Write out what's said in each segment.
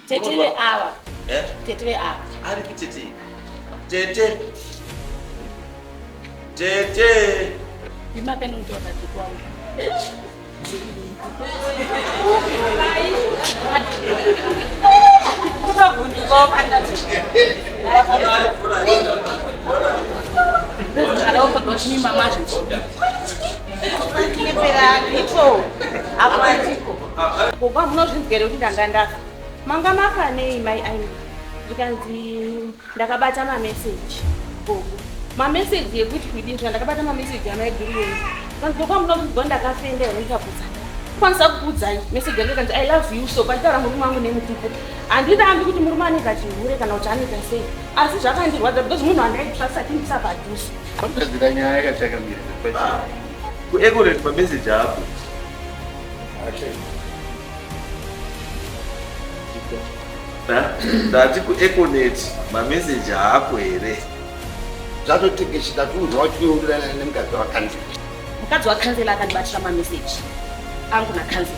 Tete veava. Eh? Tete veava. Ari kutete. Tete. Tete. Ndimapeno kuti wakadzikwa wangu. Gogo munozvinzwa here kuti ndanga ndafa? Manga mafa nei mai Aini? Zvikanzi ndakabata mameseji gogo. Mameseji ekuti kudii? Zvikanzi ndakabata mameseji amaiguru venyu. Zvikanzi gogo munozvinzwa ndakafenda here ndikabvunza. Kwanisa kukuudzai meseji yangu ikanzi I love you so panditaura murume wangu nemutupo. Handirambi kuti murume anoita chihure kana kuti anoita sei asi zvakandirwadza because munhu andaitrust achindisa padhuze. Vanogadzira nyaya yakachakamira pachena. Kueconet mameseji ako. Ndati kueconet mameseji haako here? Zvatotekeshera kuudzwa kuti unowirirana nemukadzi wakanzela. Mukadzi wakanzela akandibatira mameseji angu nakanzela.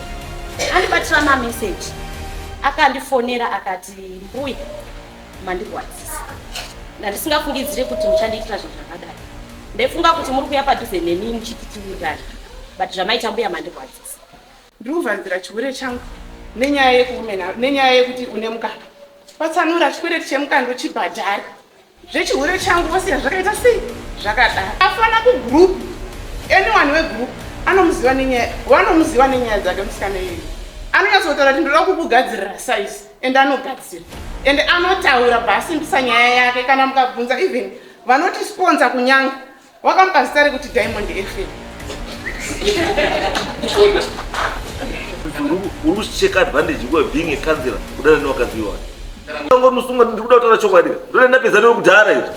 Andibatira mameseji akandifonera akati mbuya mandirwadzisa. Ndandisingafungidzire kuti muchandiitira zvinhu zvakadai. Ndaifunga kuti muri kuuya padhuze neni muchiti tiwirirane but zvamaita mbuya mandirwadzisa. Ndiri kuvanzira chihure changu nenyaya yekuumena nenyaya yekuti une mukaka. Patsanura chikwereti chemukando chibhadhare. Zvechihure changu vosiya zvakaita sei? Zvakadaro. Afana kugroup. Anyone wegroup anomuziva nenyaya vanomuziva nenyaya dzake musikana iyeyu. Anonyatsotaura kuti ndoda kukugadzirira size and anogadzira. And anotaura bhaasimbisa nyaya yake kana mukabvunza even vanoti sponsor kunyanga Wakamupa zita rekuti Diamond FM. Uri kucheka advantage kuva being a councillor kudana nevakadzi iwayo. Ngomusunga ndiri kuda kutaura chokwadi. Ndoda ndapedza newe kudhara izvi.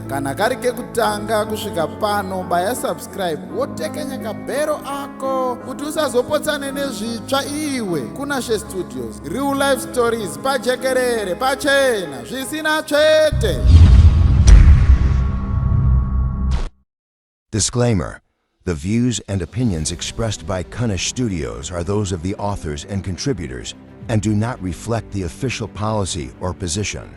Kana kari kekutanga kusvika pano baya subscribe wotekenya kabhero ako kuti usazopotsane nezvitsva iwe Kunashe Studios real life stories pajekerere pachena zvisina tsvete. Disclaimer The views and opinions expressed by Kunish Studios are those of the authors and contributors and do not reflect the official policy or position.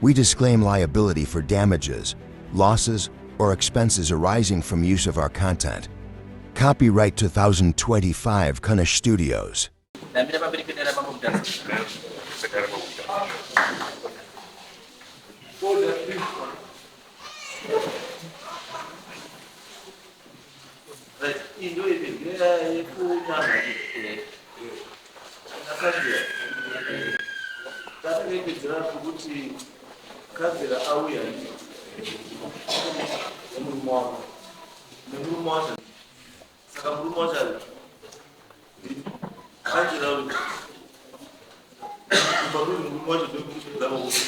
We disclaim liability for damages, losses, or expenses arising from use of our content. Copyright 2025 Kunish Studios. Ndamira pamberi pedare ramambo Mutasa. Right, iyi ndo yebhedhera yekunyanga. Nakanzira. Tatakepedzera kuti kanzira auya nemurume wako. Nemurume wacho. Saka murume wacho ari kanzira uyu. Kumba kuri murume wacho ndokuti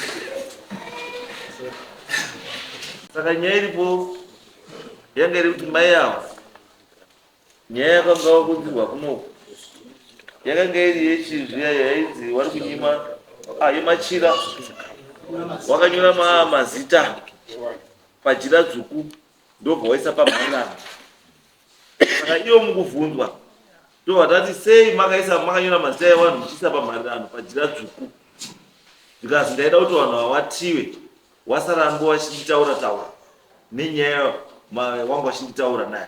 Saka nyaya iripo yanga iri kuti mai ava nyaya yakanga wakunzirwa kunoku yakanga iri yechizviya yainzi wari kunyima ah, yemachira wakanyora mazita pajira dzvuku ndobva waisa pamhanana saka ivo mukuvhunzwa ndobva tati sei makaisa makanyora mazita evanhu muchiisa pamharirano pajira dzvuku zvikazi ndaida kuti vanhu vawatiwe wasara nguva vachinditaura taura nenyaya wanga vachinditaura naye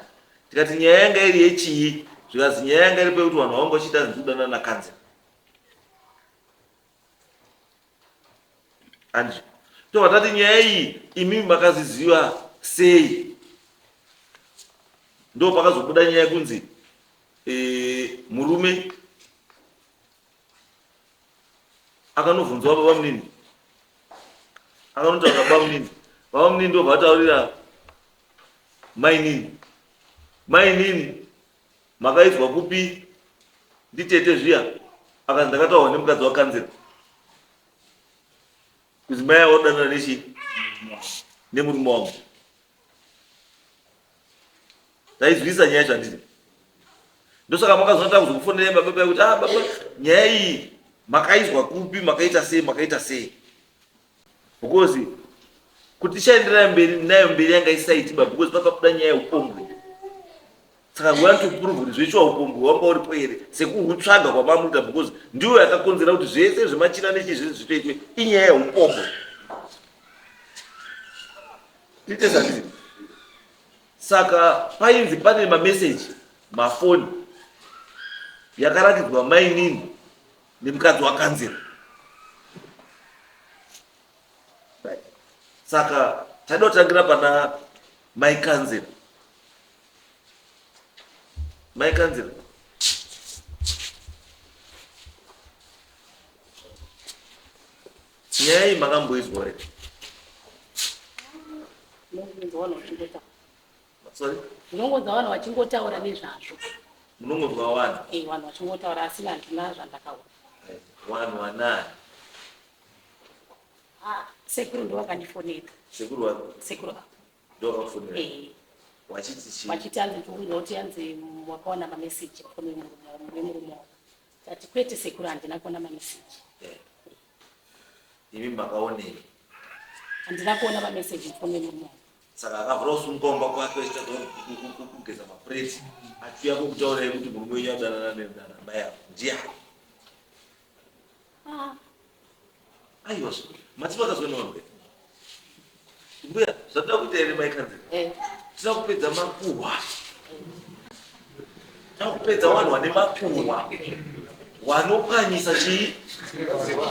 tikati nyaya yanga iri yechii zvikazi nyaya yanga iri pekuti vanhu vanga vachiita nzudana nakanzera Andrew tobva tati nyaya iyi imimi makaziziva sei ndo pakazobuda nyaya yekunzi e, murume akanovhunzwa baba munini akanotaura baba munini baba munini ndobva ataurira mainini mainini makaizwa kupi nditete zviya akanzi ndakataurwa nemukadzi wakanzira kuzi mai avo danana nechi nemurume wangu taizwisa nyaya zvandiri ndosaka makazonatanga kuzokufonerai baba baba kuti ah baba nyaya iyi makaizwa kupi makaita sei makaita sei because kuti tichaenderera mberi nayo mberi yanga isaiti ba because pakabuda nyaya yeupombwe. Saka we want to prove kuti zveshuwa upombwe hwanga uripo here sekuhutsvaga kwamamuita because ndiyo yakakonzera kuti zvese zvemachira nechii zvese zvitoitwe inyaya yeupombwe. Tiite zvandiri. Saka painzi pane mameseji mafoni yakaratidzwa mainini nemukadzi wakanzira. Saka taida kutangira pana mai kanzira. Mai kanzira. Nyaya iyi makamboizwa here? Sorry? Ndinongonzwa vanhu vachingotaura nezvazvo. Munongonzwa vanhu? Eh, vanhu vachingotaura asi handina zvandakaona. Vanhu vanani? Ah, sekuru ndo vakandifonera. Sekuru wani? Sekuru ava. Ndo vakakufonera? Eh. Wachiti chii? Vachiti hanzi ndikuudzwa kuti hanzi wakaona mameseji pafoni yemurume wako. Tati kwete sekuru handina kuona mameseji. Eh. Imi makaonei? Handina kuona mameseji mufoni yemurume wangu. Saka akavhura kusunga kumba kwake achitadza kugeza mapureti achiuya kukutaurai kuti murume wenyu adanana namai avo ndiani? Ah. Aiwa, mati makazwa nevanhu mbuya zvatoda kuita here mai kanzira? Eh. Tinoda kupedza makuhwa. Tinoda kupedza vanhu vane makuhwa vanopwanyisa chii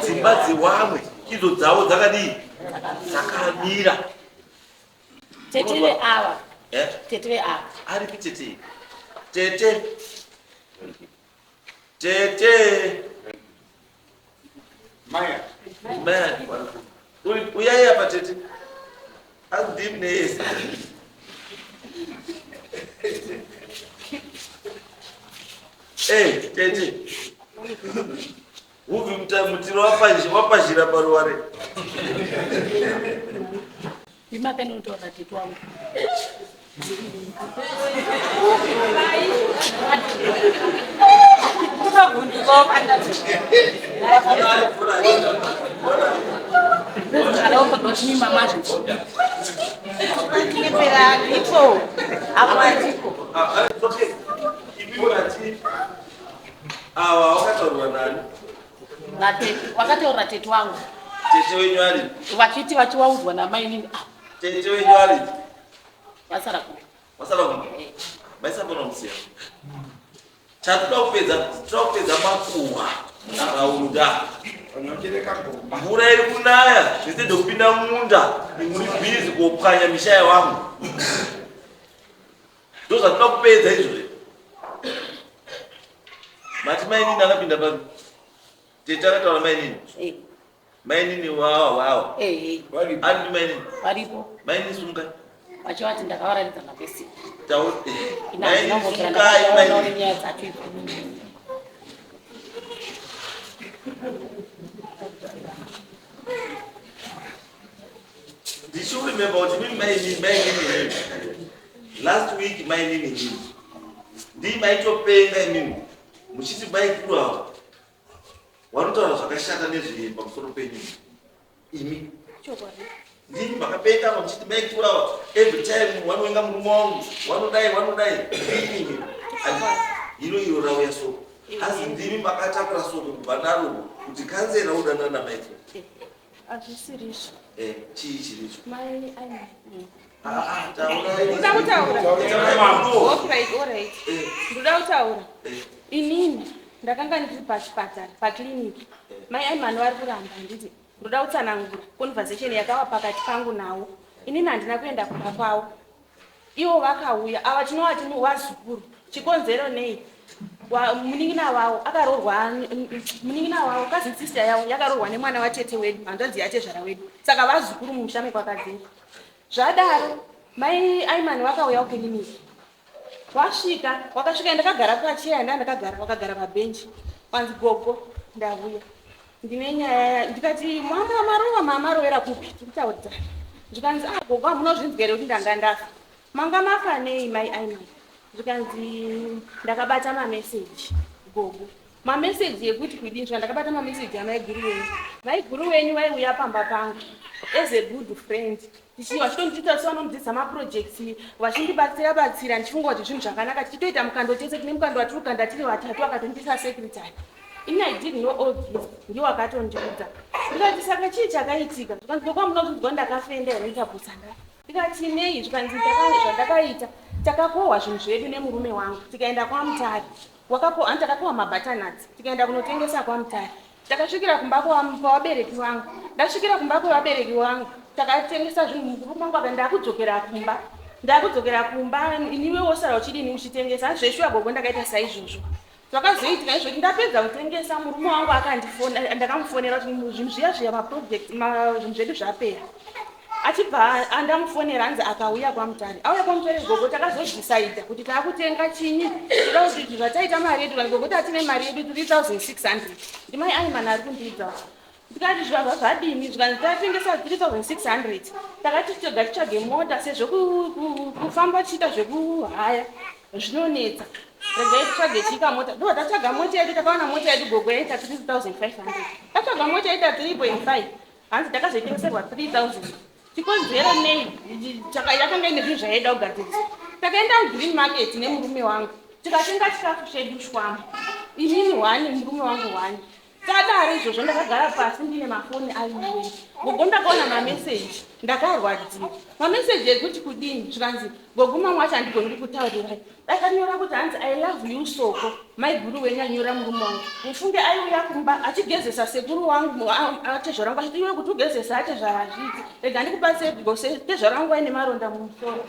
dzimba dzewamwe idzo dzavo dzakadii dzakamira. Tete veava. Eh? Tete veava. Aripi tete? Tete. Tete. Maya. Maya. Uyai apa tete. Andimi neyese. Eh, tete. Uvi mutiro wapazhira paruware. Ndimakanotaura tete wangu. Awa wakataurwa nani? Wakataura tete wangu. Tete wenyu ari? Vachiti vachiwaudzwa namainini. Ah. Tete wenyu ari? Vasara kumba. Vasara kumba. Eh. Maisapona musiya. Chatoda kupedza, toda kupedza makuhwa munharaunda. Mvura iri kunaya, zvese ndokupinda mumunda, muri busy kopwanya misha yevamwe. Ndozvatoda kupedza izvozvo. Mati mainini akapinda papi? Tete akataura mainini. Eh. Mainini wawa wawa. Eh. Ari ndi mainini. Varipo. Mainini sumukai. Vachivati ndakavaratidza mapesi. Tau. Mainini sumukai mainini. Nyaya dzacho idzo. Did you remember what you mean mainini mainini? Last week mainini nini? Ndii maitopenga imimi. Muchiti maikuru ava. Wanotaura zvakashata nezvei pamusoro penyu imi. Ndimi makapenga apa muchiti maikuru ava every time wanovenga murume wangu wanodai wanodai ndimi imi. Hino iro rauya soko. Asi ndimi makatakura soko kubva naro kuti kanzera udanana namaikuru. Hazvisirizvo. Eh, chii chiricho? Mai ai. Ah, ah, taurai. Ndoda kutaura. Taurai muno. Alright, alright. Eh, Ndoda kutaura. eh. Inini ndakanga ndiri pachipatara paclinic. Mai Aiman vari kuramba handiti. Ndoda kutsanangura conversation yakava pakati pangu nawo. Inini handina kuenda kumba kwavo. Ivo vakauya ava tinovati vazukuru. Chikonzero nei? Munin'ina wavo akaroorwa, munin'ina wavo cousin sister yavo yakaroorwa nemwana watete wedu, hanzvadzi yatezvara wedu. Saka vazukuru mumusha mekwakadzingwa. Zvadaro mai Aiman vakauya kukiriniki. Wasvika, wakasvika ndakagara pacheya nda ndakagara, wakagara pabhenji. Wanzi gogo ndauya. Ndine nyaya ndikati mama marova mama rovera kupi? Tikutaudzana. Zvikanzi ah gogo hamunozvinzwa here kuti ndanga ndafa. Manga mafa nei mai Aiman? Zvikanzi ndakabata mameseji gogo. Mameseji ekuti kudii? Zvikanzi ndakabata mameseji amaiguru wenyu. Maiguru wenyu vaiuya pamba pangu as a good friend. Vachitonditiita sevanomudzidzisa maprojects, vachindibatsira batsira, ndichifunga kuti zvinhu zvakanaka. Tichitoita mukando tese, tine mukando watiri kukanda tiri vatatu, akatondiisa secretary. Ini I didn't know all this, ndiwo akatondiudza. Ndikati saka chii chakaitika? Zvikanzi ndokwamuna kutinzwa ndakafenda here ndikabvutsa nda. Ndikati nei? Zvikanzi zvandakaita, takakohwa zvinhu zvedu nemurume wangu tikaenda kwaMutare. Wakakohwa, takakohwa mabutternuts tikaenda kunotengesa kwaMutare. Takasvikira kumba kwavabereki vangu. Ndasvikira kumba kwevabereki vangu, takatengesa zvinhu. Murume wangu akati ndakudzokera kumba, ndakudzokera kumba, iniwe wosara uchidini uchitengesa. Zveshuwa gogo, ndakaita saizvozvo. Zvakazoitika izvoti ndapedza kutengesa, murume wangu akandifona. Ndakamufonera kuti zvinhu zviya zviya, maproject, zvinhu zvedu zvapera. Achibva andamufonera, hanzi akauya kwaMutare. Auya kwaMutare gogo, takazodhisaidha kuti taakutenga chinyi, toda kuti zvataita mari yedu. Gogo, tatine mari yedu 3600. Ndimai Aimana ari kundiudza. Ndikati zvavha zvadini? Zvikanzi tatengesa 3600, takati toga titsvage mota sezvo kufamba tichiita zvekuhaya zvinonetsa, regai titsvage chika mota. Ndobva tatsvaga mota yedu, takawana mota yedu gogo yaita 3500. Tatsvaga mota yaita 3.5, hanzi takazoitengeserwa 3000. Chikonzero nei? Yakanga ine zvinhu zvaida kugadzirisa. Takaenda mugreen market nemurume wangu, tikatenga chikafu chedu shwama, inini one, murume wangu one. Tadaro izvozvo, ndakagara pasi ndine mafoni aiviri gogo. Ndakaona mameseji, ndakarwadziwa. Mameseji ekuti kudini? Zvikanzi gogo, mamwe acho handigoni kukutaurirai. Akanyora kuti hanzi "I love you Soko, maiguru wenyu." Anyora murume wangu. Mufunge aiuya kumba achigezesa sekuru wangu, atezvara wangu, achiti iwe kuti ugezesa atezvara hazviiti, rega ndikubatsire. Tezvara wangu aine maronda mumusoro,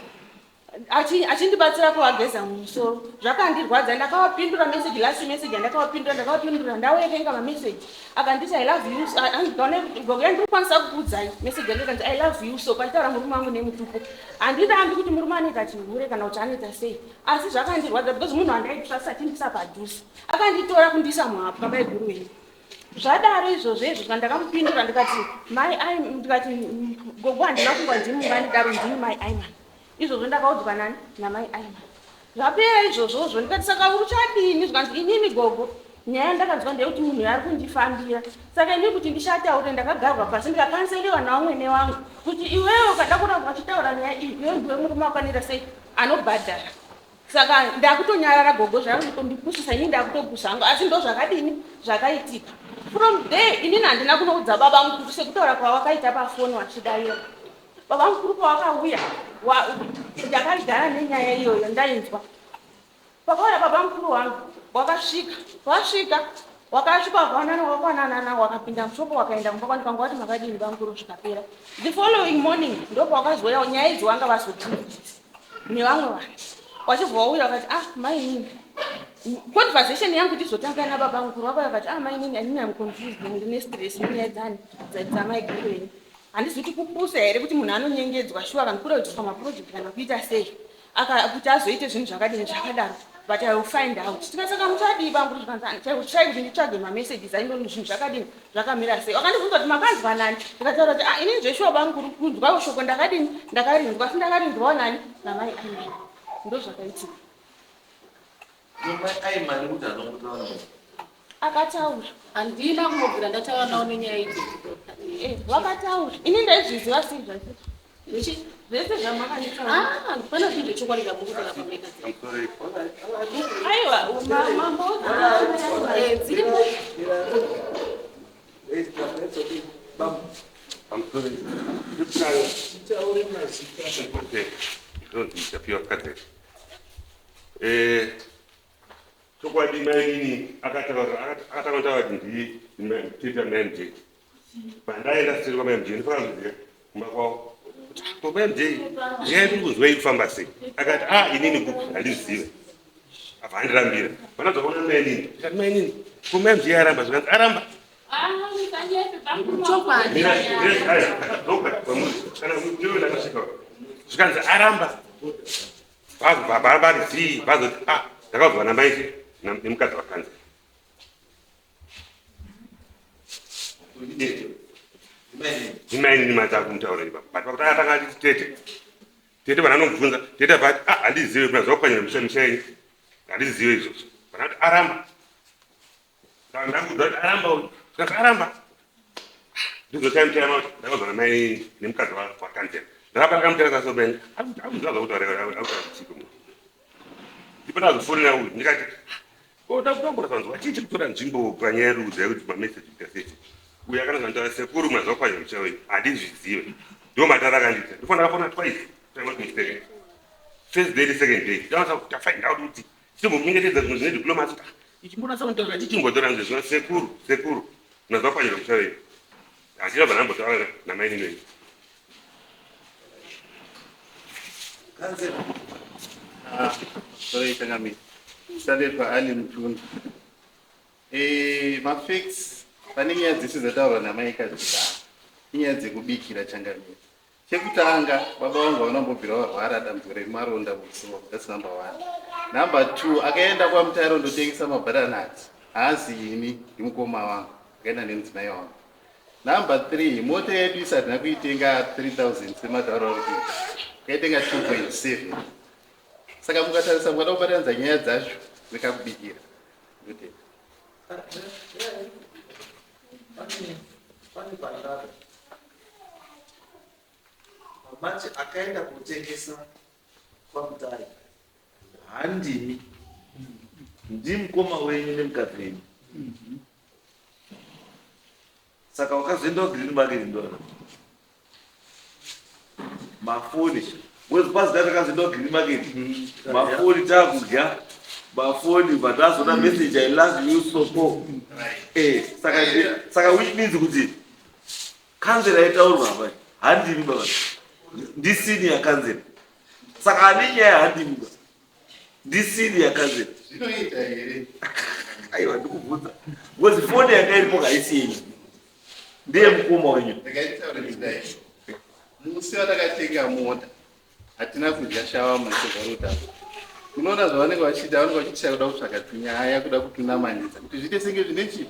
achindibatsira kuvageza mumusoro. Zvakandirwadza. Ndakavapindura meseji, last message yandakavapindura, ndakavapindura ndawerenga mameseji akanditi "I love you." Gogo, yandiri kukwanisa kukuudzai meseji yake, akanzi "I love you." So pachitaura murume wangu nemutupo, handirambi kuti murume anoita chihure kana kuti anoita sei, asi zvakandirwadza because munhu andaitrust achindisa padhuze akanditora kundiisa muhapwa, maiguru wenyu. Zvadaro izvozvo izvo, zvandakamupindura, ndikati mai, ndikati gogo, handina kungwa, ndimi mungandidaro, ndimi mai Aiman. Izvozvo ndakaudzwa nani? Namai Aiman. Zvapera izvozvozvo, ndikati saka uchadini? Zvikanzi inini gogo, nyaya yandakanzwa ndeyekuti munhu ari kundifambira, saka inini kuti ndishataure, ndakagarwa pasi ndikakanseliwa navamwene wangu kuti iwewe ukada kuramba uchitaura nyaya iyi, iwe ndiwe murume wakwanira sei anobhadhara. Saka ndakutonyarara gogo, zvakundipusisa, inini ndakutopusa hangu, asi ndo zvakadini zvakaitika. From there inini handina kunoudza baba mukuru sekutaura kwawakaita pafoni wachidayira. Baba mukuru pawakauya, ndakagara nenyaya iyoyo ndainzwa. Pakauya baba mukuru wangu, wakasvika, wasvika, wakasvika, wakaonana, wakaonanana, wakapinda mushopo, wakaenda kumba kwandikanga, wati makadini bamukuru, zvikapera. The following morning ndopawakazouya nyaya idzi, wanga vazotiudza nevamwe vanhu, wachibva wauya wakati, "Ah, mainini." Conversation yangu tizotanga nababa mukuru, wakauya wakati, "Ah, mainini, inini am confused, ndine stress nenyaya dzani dzamaiguru enyu. Handizi kuti kupusa here kuti munhu anonyengedzwa shuwa kana kuda kuitiswa maproject kana kuita sei kuti azoite zvinhu zvakadini zvakadaro, but I will find out." Tikasaka muchadii bamukuru? Zvikanzi kuti nditsvage mamessages aindoni, zvinhu zvakadini, zvakamira sei. Wakandibvunza kuti makanzwa nani? Ndikataura kuti, "Ah, inini zveshuwa bamukuru, kunzwawo shoko ndakadini, ndakarinzwa, asi ndakarinzwawo nani? Namai Aiman." Ndo zvakaitika. Mai Aimani kuti anombotaura? Akataura. Handina kumbobvira ndataura nawo nenyaya idzi. Vakataura. Ini ndaizviziva sei zvacho zvese zvamakanditaura? Ah, pana zvinhu zvechokwadi zvamukutaura pameka. I'm sorry. Aiwa, mambo. Dziripo. I'm sorry. Okay. Ndinonzi Tapiwa Kadere. Chokwadi mainini akataura, akatanga kutaura kuti ndi tete mai MJ. Pandaenda seri kwamai MJ, ndinofanira kuziva kumba kwavo. Kuti ko mai MJ, nyaya yatiri kuzwa iri kufamba sei? Akati, "Ah, inini kupi handizive." Abva andirambira. Panabva kuona mainini. Ndikati mainini, ko mai MJ aramba? Zvikanzi aramba. Chokwadi. Ndakadzoka kwamuri kana ndiwe ndakasvika, zvikanzi aramba. Vazobva vari zii, vazoti, "Ah, ndakaudzwa namai nemukadzi wakanzi." Ndimainini madza kumutaura ipapo, but pakuti akatanga achiti tete, tete, vanhu anomubvunza tete, abva ati, "Ah, handizive kuna zvakupwanyira misha, misha yenyu handizive izvozvo." Vanhu ati aramba, ndakuudza kuti aramba uyu, zvikanzi aramba. Ndizo time time ndakaudzwa namai nemukadzi wakanzera. Ndakabva ndakamutarisa so ben akuziva zvakutaura akutaura chiko munhu. Ndipo ndazofonera uyu ndikati ko ndakutambura sanzwa chii chikutora nzvimbo panyaya yeruza yekuti mameseji kuita sei. Uyu akananga nditaura sekuru mazuva kwayo muchawe handizvizive. Ndo matara akandiita. Ndipo ndakafona twice. If I'm not mistaken. First day second day. Ndakasa kuti find out kuti chitombonyengetedza zvimwe zvine diplomacy. Ichimbonatsa kutaura chichimbotora nzvimbo sekuru sekuru mazuva kwayo muchawe. Handina bva ndambotaura namainini wenyu. Ah, sorry changamire. Sandetwa Ali Mutunda. Eh, mafacts pane nyaya dzese dzataurwa namai Kazvida. Inyaya dzekubikira changamire. Chekutanga baba vangu havana kumbobvira varwara dambudziko remaronda mumusoro. That's number one. Number two, akaenda kwaMutare ondotengesa mabharanati. Haazi ini, ndimukoma wangu. Akaenda nemudzimai wangu. Number 3, mota yedu isu hatina kuitenga 3000 sematauro ari kuita. Takaitenga 2.7. Saka mukatarisa mukada kubatanidza nyaya dzacho nekakubikira. Ndotenda. Pane pandada. Manje akaenda kutengesa kwaMutare handimi ndimukoma wenyu nemukadzi wenyu. Saka wakazoenda kugreen market ndona mafoni because pasi dai takazoenda kugreen market mafoni takudya mafoni but azoona message I love you soko eh saka saka which means kuti kanzera yaitaurwa apa handimi baba ndisini yakanzera saka ane nyaya handimi baba ndisini yakanzera Zvinoita here? Aiwa ndikubvunza because foni yanga iripo haisi yenyu ndeye mukoma wenyu. Ndakaitaura kudai. Musi watakatenga mota hatina kudya shawama sezvaruta. Unoona zvavanenge vachiita, vanenge vachiita kuda kutsvaga tunyaya, kuda kutunamanidza kuti zviite senge zvine chii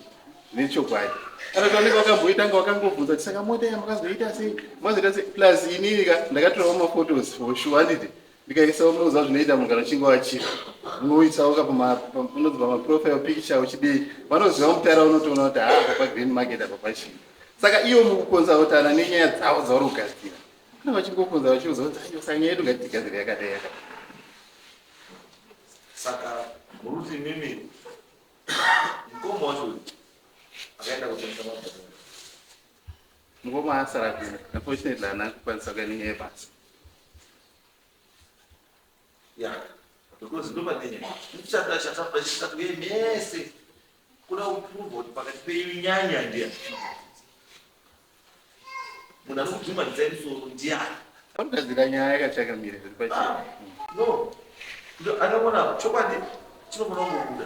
zvine chokwadi. Kana kuti vanenge vakamboita nga vakangobvunza kuti saka mota yamakazoita sei, makazoita sei. Plus inini ka ndakatorawo mafotos for sure handiti ndikaisawo munoziva zvinoita munhu kana uchinge wachira unoisawo ka unonzi pamaprofile picture uchidii vanoziva mutara unotoona kuti haa apa pagreen market apa pachii saka iwo mukukonzautana nenyaya dzavo dzauri kugadzira kana vachingokonza vachiuza kuti ayo saka nyaya yedu ngatitigadzire yakadai yakadai Saka muruti imimi mukoma wacho akaenda kutengesa mabhadhara. Mukoma asara kuno unfortunately haana kukwanisa kuya nenyaya yebasa. Yeah, because ndopanenyaya tichada chatamba chisati uye mese kuda kuprova kuti pakati penyu nyanya ndiani munhu anokudhumanidzai musoro ndiani. Vanogadzira nyaya yakachakamira zviri pachena. Ah, no anogona chokwadi chinogona kungobuda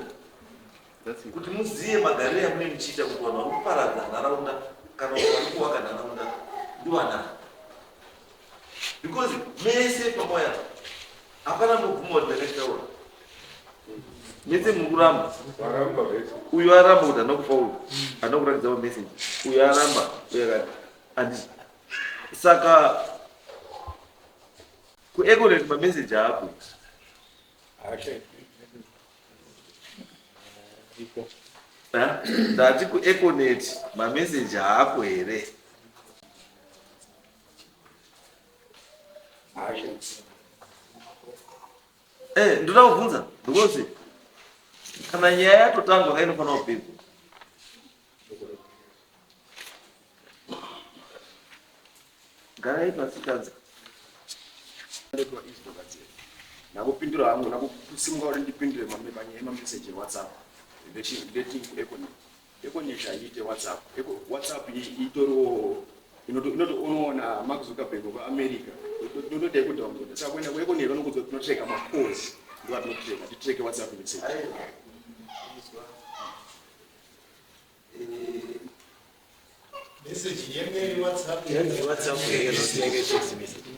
kuti muzive magariro amune muchiita kuti vanhu vari kuparadza nharaunda kana kuti vari kuvaka nharaunda ndivanani because mese pamoya hapana mubvuma kuti ndakachitaura mese muri kuramba uyu aramba kuti hana kufa uyu hana kuratidza mameseji uyu aramba uyu akati andisi saka kueconet mameseji aapo Ndati kueconet mameseji haako here? Eh, ndoda kubvunza because kana nyaya yatotangwa ka inofanira kupedzwa. Garai pasi kanza. Ndakupindura hangu ndakusimuka kuti ndipindure manyaya emameseji ewhatsapp ndeti kueconet econet haiite whatsapp whatsapp itoriwo inotoona Mark Zuckerberg kuAmerica inotoda yekudownloada saka kuenda kueconet vanokuudza kuti tinotreka macalls ndoatinotreka titreke whatsapp message. Message yange iri WhatsApp. Yange WhatsApp here kana kuti yange text message?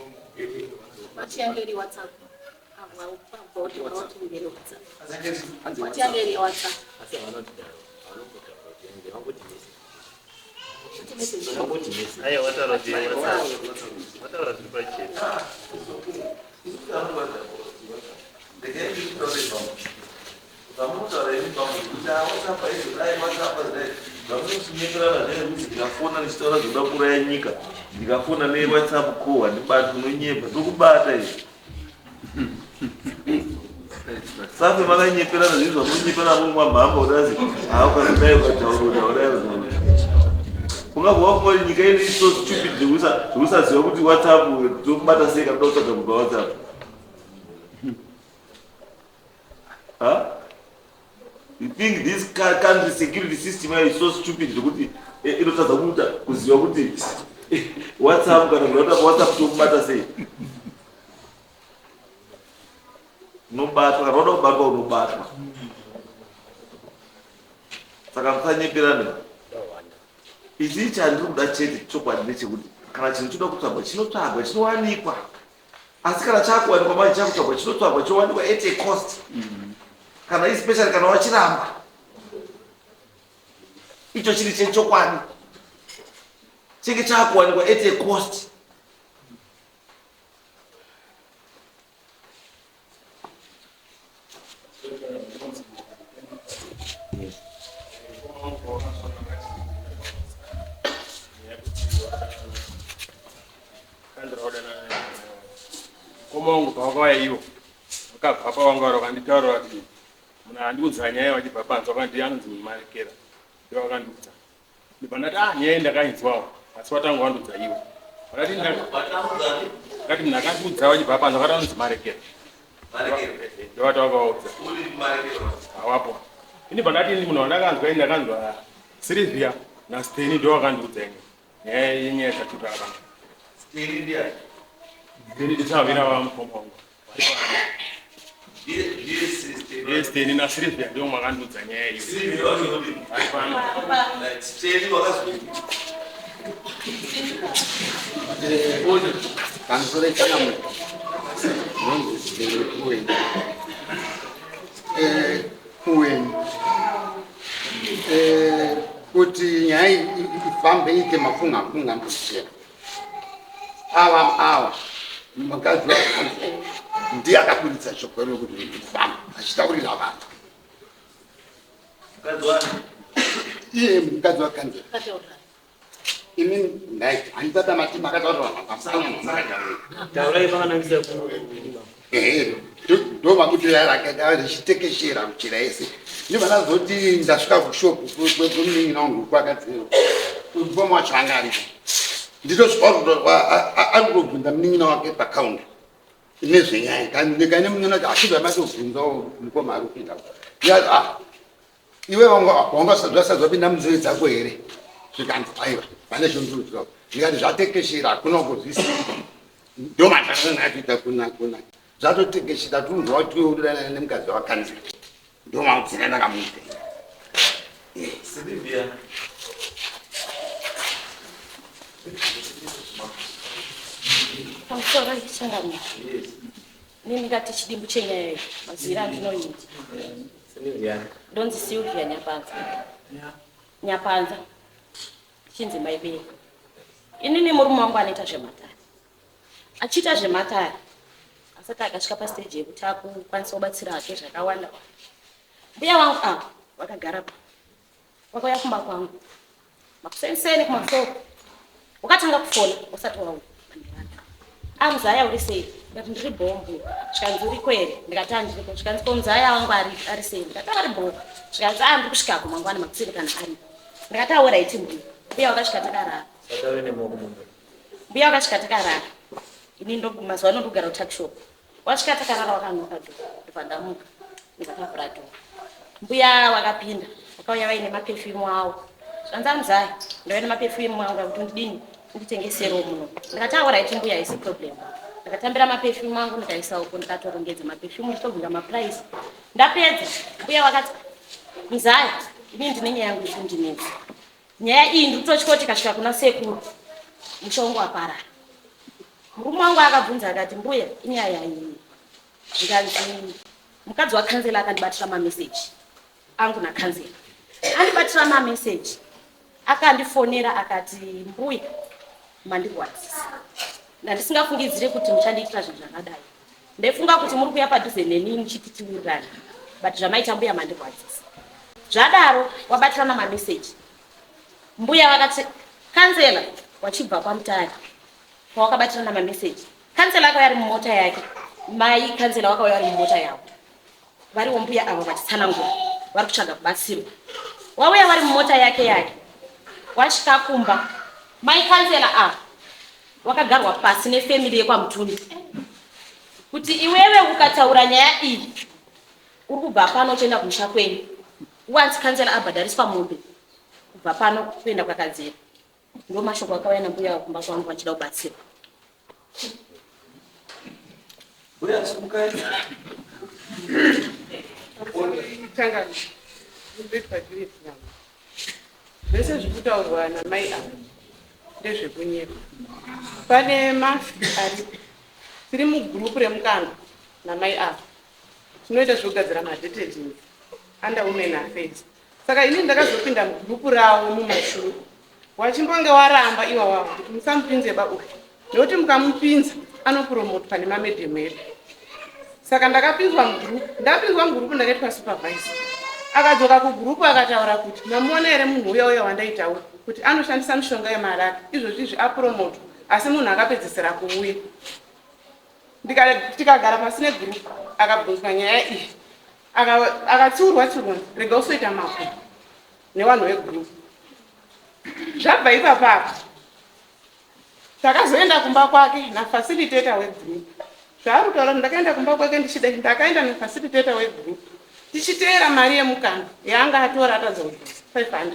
Wati yange iri WhatsApp. Wati yange iri WhatsApp. Asi havana kudaro. Havana kutaura kuti yange vangoti message. Vangoti message. Aiwa wataura kuti WhatsApp. Wataura zviri pachena. Zvamunotaura imi pamwe kuti WhatsApp izvo dai WhatsApp dai. Zvamunosinyeperana zvaye kuti ndikafona ndichitaura zvekuda kuuraya nyika ndikafona newhatsapp call handibati unonyepa ndokubata izvi safe makanyeperana zvinhu zvamunonyeperana muri mwamhamba udazi haa ukazodai ukataura udai ungabva wafunga kuti nyika ino is so stupid zvekusaziva kuti whatsapp tokubata sei kana kuda kutsvaga kubva whatsapp huh? You think this country security system is so stupid zvekuti eh, inotadza kuita kuziva kuti whatsapp kana kuda whatsapp tokubata sei unobatwa kana uda kubatwa unobatwa saka musanyeperane ichi chandiri kuda chete chokwadi ndechekuti kana chinhu choda kutsvagwa chinotsvagwa chinowanikwa asi kana chakuwanikwa manje chakutsvagwa chinotsvagwa chowanikwa at a cost kana especially kana wachiramba icho chiri chechokwadi chinge chakuwanikwa at a cost Mukoma wangu pavakauya ivo vakabva pavanga vari vakanditaurira kuti munhu andiudza nyaya vachibva panze vakandi anonzi Marekera ndivo vakandiudza ndibva ndati ah nyaya ndakainzwawo asi watanga wandiudza iwe vakati ndakati munhu akandiudza vachibva panze vakati anonzi Marekera ndovati vakaudza hawapo ini bva ndati ini munhu wandakanzwa ini ndakanzwa Sylvia naSteni ndo vakandiudza ini nyaya yenyaya dzatiri apa Steni ndiani? Steni ndisavira vamukoma wangu Ndiye Steni naSylvia ndio makandiudza nyaya iyo Sylvia wacho ndini. Ari pano. Steni wakazodini? Pamusoro changamire ndinonzi Zibhebhe Kuweni. Eh, Kuweni. Eh, kuti nyaya iyi ifambe iite mafunga funga ndikuchera. Ava ava mukadzi wakanzi ndiye akaburitsa shoko rekuti rifambe achitaurira vanhu. Mukadzi wani? Iye mukadzi wakanzi ini ndaiti handisati amati makataurira vanhu Taurai pakanangisa ku Ehe, ndo makuti rakaita richitekeshera muchira yese ndibva ndazoti ndasvika kushopu kwemunin'ina wangu kwakadzero mukoma wacho anga aripo nditosvika ari kutobvunza munin'ina wake pakaunda nezvenyaya ndikaine munin'ina wacho achibva matobvunzawo mukoma ari kupinda ah iwe wanga zvasati zvapinda munzeve dzako here zvikanzi aiwa pane zvondiudzwa ndikati zvatekeshera hakuna kuzwisisa ndomatakanakuita kuna kuna zvatotekeshera tunzwa kuti urirana nemukadzi wakanzi ndomaudzira ndakamuita Sylvia. Pamusoro changamire. Ini ndingati chidimbu chenyaya iyi mazwiro andinoita. Ndonzi Sylvia Nyapanza. Nyapanza. Chinzi mai Bee. Inini murume wangu anoita zvematare. Achiita zvematare asati akasvika pastage yekuti akukwanisa kubatsira hake zvakawanda. Mbuya wangu ava vakagara pa. Vakauya kumba kwangu. Makuseniseni kumasoko. Wakatanga kufona usati wauya. Ah muzaya uri sei? Ndikati ndiri bhombo. Zvikanzi uriko here? Ndikati handiriko. Zvikanzi ko muzaya wangu ari ari sei? Ndikati ari bhombo. Zvikanzi ah ndiri kusvikako mangwana makuseni kana aripo. Ndikati ah alright mbuya. Mbuya wakasvika takarara. Satave nemoko mumba. Mbuya wakasvika takarara. Ini ndo mazuva ano ndogara kutuckshop. Wasvika takarara wakanoka door. Ndobva ndamuka. Ndikavhura door. Mbuya wakapinda. Wakauya vaine maperfume awo. Zvanzi amuzaya. Ndauya nemaperfume angu akuti ndidini nditengeserewo muno. Ndikati ah alright mbuya haisi problem. Ndakatambira maperfume angu ndikaisa uko ndikatorongedza maperfume ndichitobvunza maprice. Ndapedza mbuya wakati muzaya ini ndine nyaya yangu iri kundinetsa. Nyaya iyi ndiri kutotya kuti ikasvika kuna sekuru musha wangu waparara. Murume wangu akabvunza akati mbuya inyaya iyi. Zvikanzi mukadzi wakanzela akandibatira mameseji angu nakanzela. Andibatira mameseji akandifonera akati mbuya mandirwadzisa. Ndandisingafungidzire kuti muchandiitira zvinhu zvakadai. Ndaifunga kuti muri kuuya padhuze neni muchiti tiwirirane but zvamaita mbuya mandirwadzisa. Zvadaro wabatirana mameseji. Mbuya vakati kansela wachibva kwaMutare pawakabatirana mameseji. Kansela akauya ari mumota yake, mai kansela wakauya vari mumota yavo. Variwo mbuya avo vachitsanangura vari kutsvaga kubatsirwa. Wauya vari mumota yake yake. Wasvika kumba mai kansela ava wakagarwa pasi nefamily yekwaMutumbi kuti iwewe ukataura nyaya iyi uri kubva pano uchienda kumusha kwenyu. Once kansela abhadhariswa mombe kubva pano kuenda kwakadzera. Ndo mashoko akauya nambuya kumba kwangu vachida kubatsirwa. Mbuya simukai. Tanga zvese zviri kutaurwa namai ava ndezvekunyepa. Pane mafi aripo tiri mugurupu remukando namai ava tinoita zvekugadzira madetergents under women affairs. Saka ini ndakazopinda mugurupu ravo mumashure wachimbonge waramba iwawawo kuti musamupinze ba uyu nekuti mukamupinza anopromotwa nemamedhemu edu. Saka ndakapinzwa mugurupu, ndapinzwa mugurupu ndakaitwa supervisor. Akadzoka kugurupu akataura kuti mamuona here munhu uya uya wandaitaura kuti anoshandisa mishonga yemaraki izvozvi izvi apromotwa asi munhu akapedzesera kuuya. Tikagara pasi negurupu akabvunzwa nyaya iyi akatsiurwa tsiurwa rega usoita mapo nevanhu vegurupu. Zvabva ipapa apa takazoenda kumba kwake nafacilitator wegroup. Zvaari kutaura kuti ndakaenda kumba kwake ndichida ndakaenda nefacilitator wegroup tichiteera mari yemukando yaanga atora atadza kudzosa 500.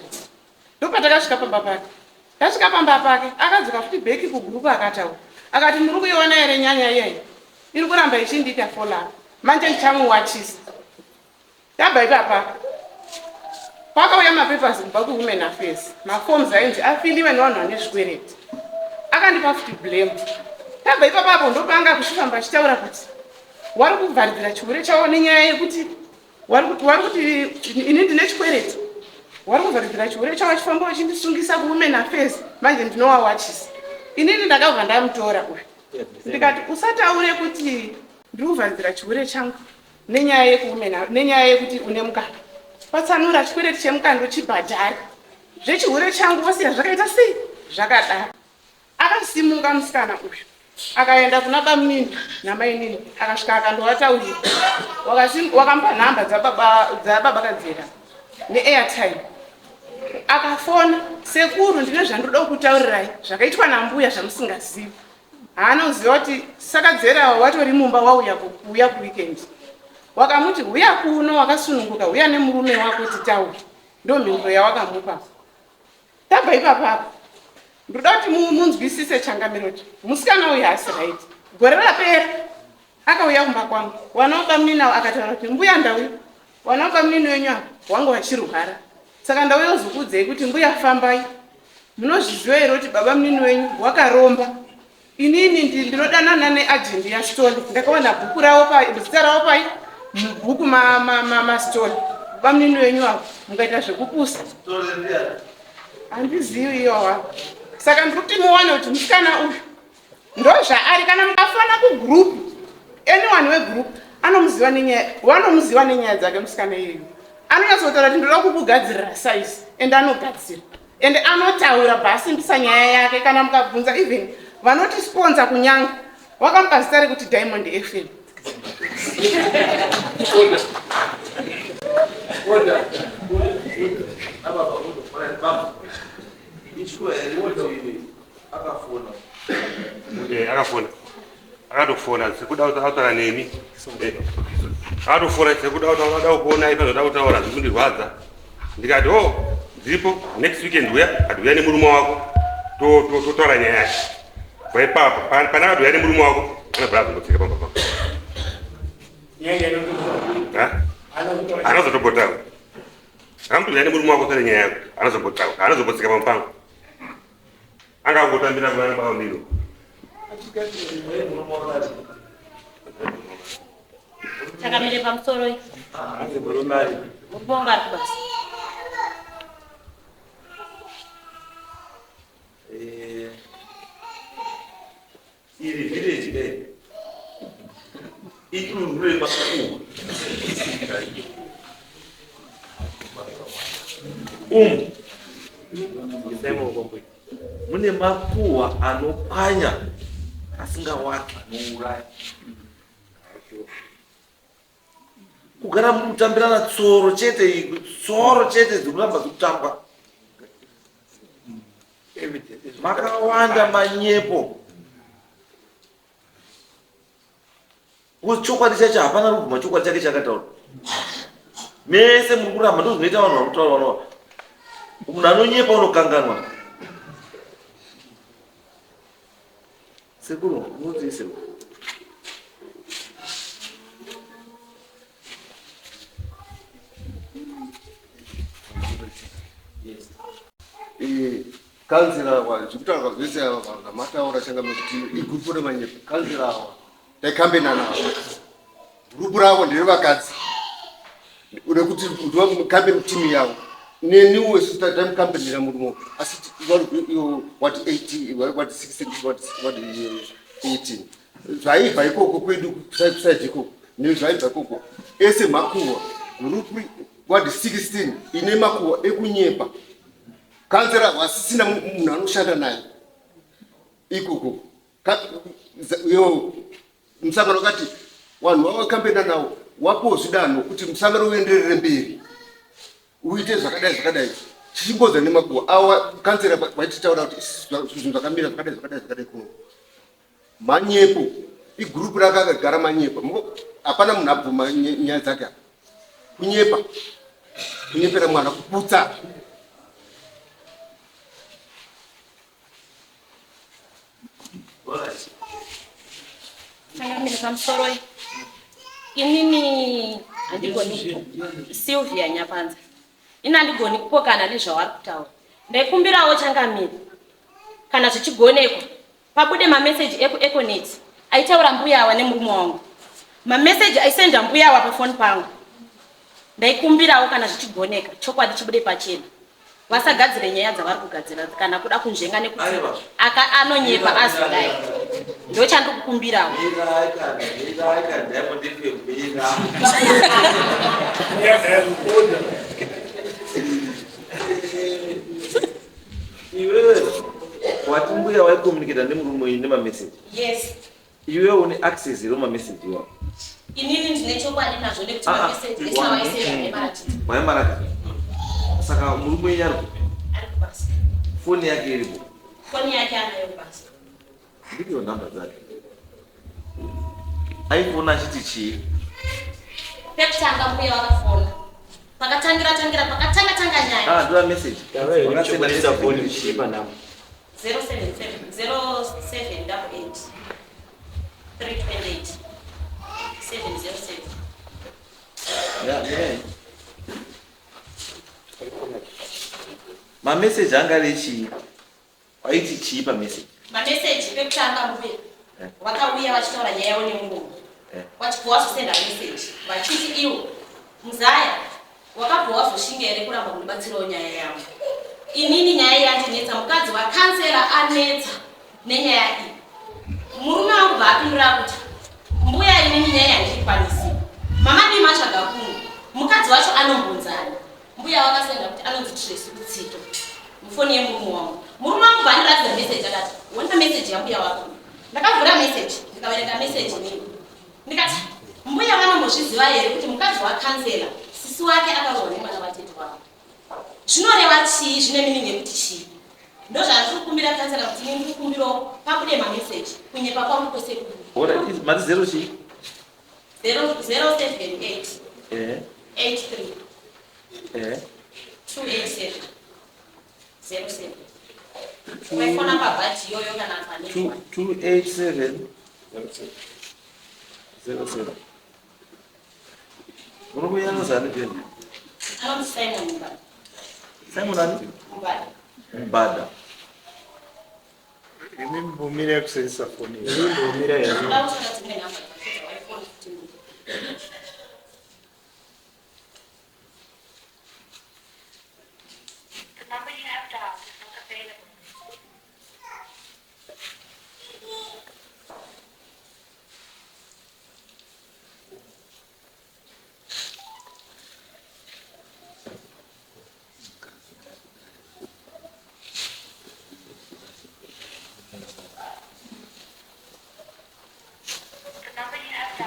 Ndopatakasvika pamba pake. Tasvika pamba pake akadzoka futi bheki kugroup akataura akati muri kuiona here nyanya iyayi iri kuramba ichindiita follow up manje ndichamuwachisa. Tabva ipapa kwakauya mapapers kubva kuwomen affairs maforms ainzi afiliwe nevanhu vane zvikwereti akandipa futi blame. Tabva ipapa apo ndopanga kuchifamba achitaura kuti wari kuvharidzira chihure chavo nenyaya yekuti wari kuti ini ndine chikwereti wari kuvharidzira chihure chavo achifamba vachindisungisa kuwomen affairs manje ndinowawachisa. Inini ndakabva ndamutora uyu ndikati usataure kuti ndiri kuvharidzira chihure changu nenyaya yekuumena nenyaya yekuti une mukando patsanura chikwereti chemukando chibhadhare zvechihure changu vosiya zvakaita sei zvakadaro. Akasimuka musikana uyu akaenda kuna bamunini namainini akasvika akandovataurira wakamupa nhamba dzababa Kadzera neairtime akafona sekuru ndine zvandinoda kukutaurirai zvakaitwa nambuya zvamusingazivi. Haana kuziva kuti Sakadzera watori mumba wauya kuuya kuweekend. Wakamuti huya kuno wakasununguka huya nemurume wako titaure. Ndomhinduro yawakamupa. Tabva ipapa apa. Ndoda kuti munzwisise changamiro kuti musikana uyu haasi right. Gore rapera akauya kumba kwangu. Wana wabamunini avo akataura kuti mbuya ndauya. Wana wabamunini wenyu ava wanga wachirwara. Saka ndauya kuzokuudzai kuti mbuya fambai. Munozviziva here kuti baba munini wenyu wakaromba? Inini ndinodanana neagent yaStole. Ndakawana bhuku ravo pai, zita ravo pai mubhuku maStole. Baba munini wenyu avo mukaita zvekupusa. Handizivi iyo wavo. Saka ndiri kuti muone kuti musikana uyu ndozvaari. Kana mukafona kugroup, anyone wegroup anomuziva nenyaya, wanomuziva nenyaya dzake musikana iyeyu. Anonyatsotaura kuti ndinoda kukugadzirira size and anogadzira. And anotaura bvaasimbisa nyaya yake. Kana mukabvunza even vanoti sponsor kunyanga wakamupa zita rekuti Diamond FM. Akafona akatofona sekuda kutaura nemi akatofona sekuda kutaura kuonai panoda kutaura zvikundirwadza ndikati o ndiripo next weekend uya ati uya nemurume wako totaura nyaya yacho bva ipapo pana akati uya nemurume wako anobva azongotsika pamba pako anozotombotaura akamuti uya nemurume wako tare nyaya yako anozombotaura anozombotsika pamba pangu anga angotambira kuna baba miro Chakamire pamusoro murume ari kubasa. Iri village dai idunhu remakuhwa umu Mune makuhwa anopwanya asingawaki. Anouraya. Kugara muri kutambirana tsoro chete iyi, tsoro chete dzikuramba dzikutambwa. Makawanda manyepo. Because chokwadi chacho hapana rubvuma chokwadi chake chakataura. Mese muri kuramba ndozvinoita vanhu vari kutaura vanova. Munhu anonyepa unokanganwa. Sekuru, munotii sekuru? Kanzira awa zvekutaura zvese ava zvamataura changamire kuti igurupu remanyepo kanzira awa taikambena navo gurupu ravo nderevakadzi nekuti ndivamukambe timu yavo neniwo isu taimukambenera murume asi wati 18 wati 16 wati 18 zvaibva ikoko kwedu kusaidi ikoko nezvaibva ikoko ese makuhwa gurupu wadi 16 ine makuhwa ekunyepa Kanzera wasisina munhu anoshanda naye ikoko. Yo musangano wakati vanhu vavakambena nawo wapiwo zvidanho kuti musangano uenderere mberi uite zvakadai zvakadai chichingoza nemakuwa awa kanzera vaititaura kuti zvinhu zvakamira zvakadai zvakadai zvakadai kuno manyepo igurupu rakagara manyepo hapana munhu abvuma nyaya dzake apa kunyepa kunyepera mwana kuputsa Changamire pamusoro inini handigoni Sylvia Nyapanza ini handigoni kupokana nezvavari kutaura ndaikumbirawo changamire kana zvichigonekwa Pabude mameseji ekuEconet aitaura mbuya awa nemurume wangu. Mameseji aisenda mbuya awa pafoni pangu. Ndaikumbirawo kana zvichigoneka chokwadi chibude pachena. Vasagadzire nyaya dzavari kugadzira kana kuda kunzvenga nekuti aka anonyepa azodai. Ndochandiri kukumbirawo. Iwewe wati mbuya waicommunicata nemurume uyu nemameseji. Yes. Iwewe une access here mameseji iwawo? Inini ndine chokwadi nazvo nekuti mameseji ese awaisenda ndaimaratidza. Waimaratidza. Saka murume wenyu ari kupi? Ari kubasa. Foni yake iripo? Foni yake anayo kubasa. Ndipiwo nhamba dzake. Aifona achiti chii? Pekutanga mbuya vakafona. Pakatangira tangira pakatanga tanga nyaya. Ah, ndova message. Vakasenda message phone mchipa namba. 077 0788 328 707. Yeah, yeah. Ma message anga ari chii? Waiti chii pamessage? Mamessage pekutanga mbuya eh. vakauya vachitaura nyaya yavo nemurume eh. vachibva wazosenda message vachiti iwo muzaya wakabva wazoshinga here kuramba kundibatsirawo nyaya yangu inini nyaya yandinetsa mukadzi wakansela anetsa nenyaya iyi murume wangu bvaapindura kuti mbuya inini nyaya yandiikwanisi mama dii matsvaga kumwe mukadzi wacho anombonzani Mbuya vakasenda kuti anonzi Tracy Kutsito mufoni yemurume wangu. Murume wangu bvaandiratidza message akati, "Wona message yambuya wako." Ndakavhura message, ndikaverenga message inini. Ndikati, "Mbuya vanombozviziva here kuti mukadzi wakansela sisi wake akarohwa nemwana watete wavo?" Zvinoreva chii? Zvine meaning yekuti chii? Ndozvandiri kukumbira kansela kuti ini ndiri kukumbirawo pabude mameseji kunyepa kwangu kwese kubude. Ora, mati zero chii? 078 Eh. 83 Eh. 287 07. Waifona pabhaji iyoyo kana pane 287 07. Murume anonzi ani pena? Anonzi Simon Mbada. Simon ani? Mbada. Mbada. Imi mbumira kusenzesa foni. Imi mbumira here? Ndoda kutsvaka dzimwe nhamba dzakapedza waifona kuti The number you have dialed is not available.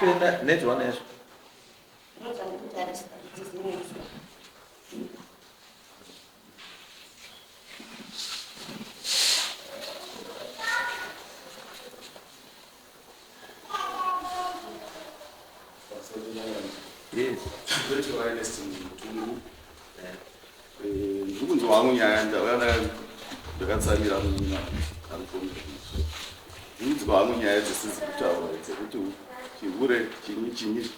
Ndipenda net one yacho. Yes. Ndiri kunzwa hangu nyaya ndauya ndakatsamira munyina arikomera. Ndiri kunzwa hangu nyaya dzisizi kutaura dzekuti chihure chinyi chinyi.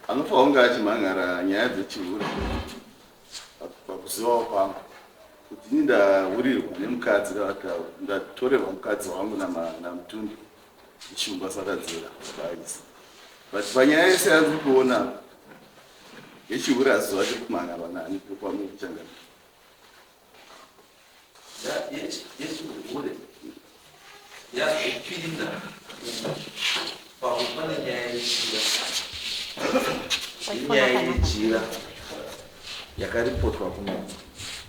Anofanira kunge achimhan'ara nyaya dzechihure pakuzivawo kwangu kuti ini ndahurirwa nemukadzi ndatorerwa mukadzi wangu naMutundu Shumba Sakadzira Baisi. But panyaya yese yandiri kuona yechihure haziva tiri kumhan'arwa nani kwamuri kuchangamira. Yechihure yazopinda pamwe pane nyaya yejira inyaya yejira yakaripotwa kuno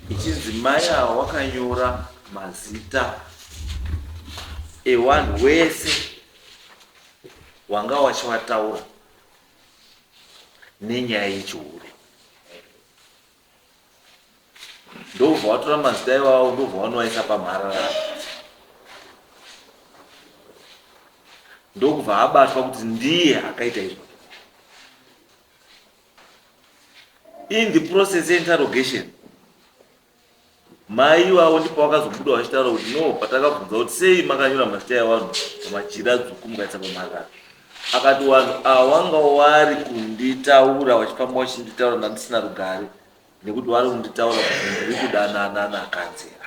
ichinzi mai ava wakanyora mazita ewanhu wese wanga wachiwataura nenyaya yechihure ndobva watora mazita iwawo ndobva wanowaisa pamharara ndokubva abatwa kuti ndiye akaita izvo in the process yeinterrogation Mai ivavo ndipo vakazobuda vachitaura kuti no patakabvunza kuti sei makanyora mazita evanhu pamachira dzvuku mukaisa pamarara akati vanhu ava wanga wari kunditaura vachifamba vachinditaura ndandisina rugare nekuti vari kunditaura kuti ndiri kudanana nakanzera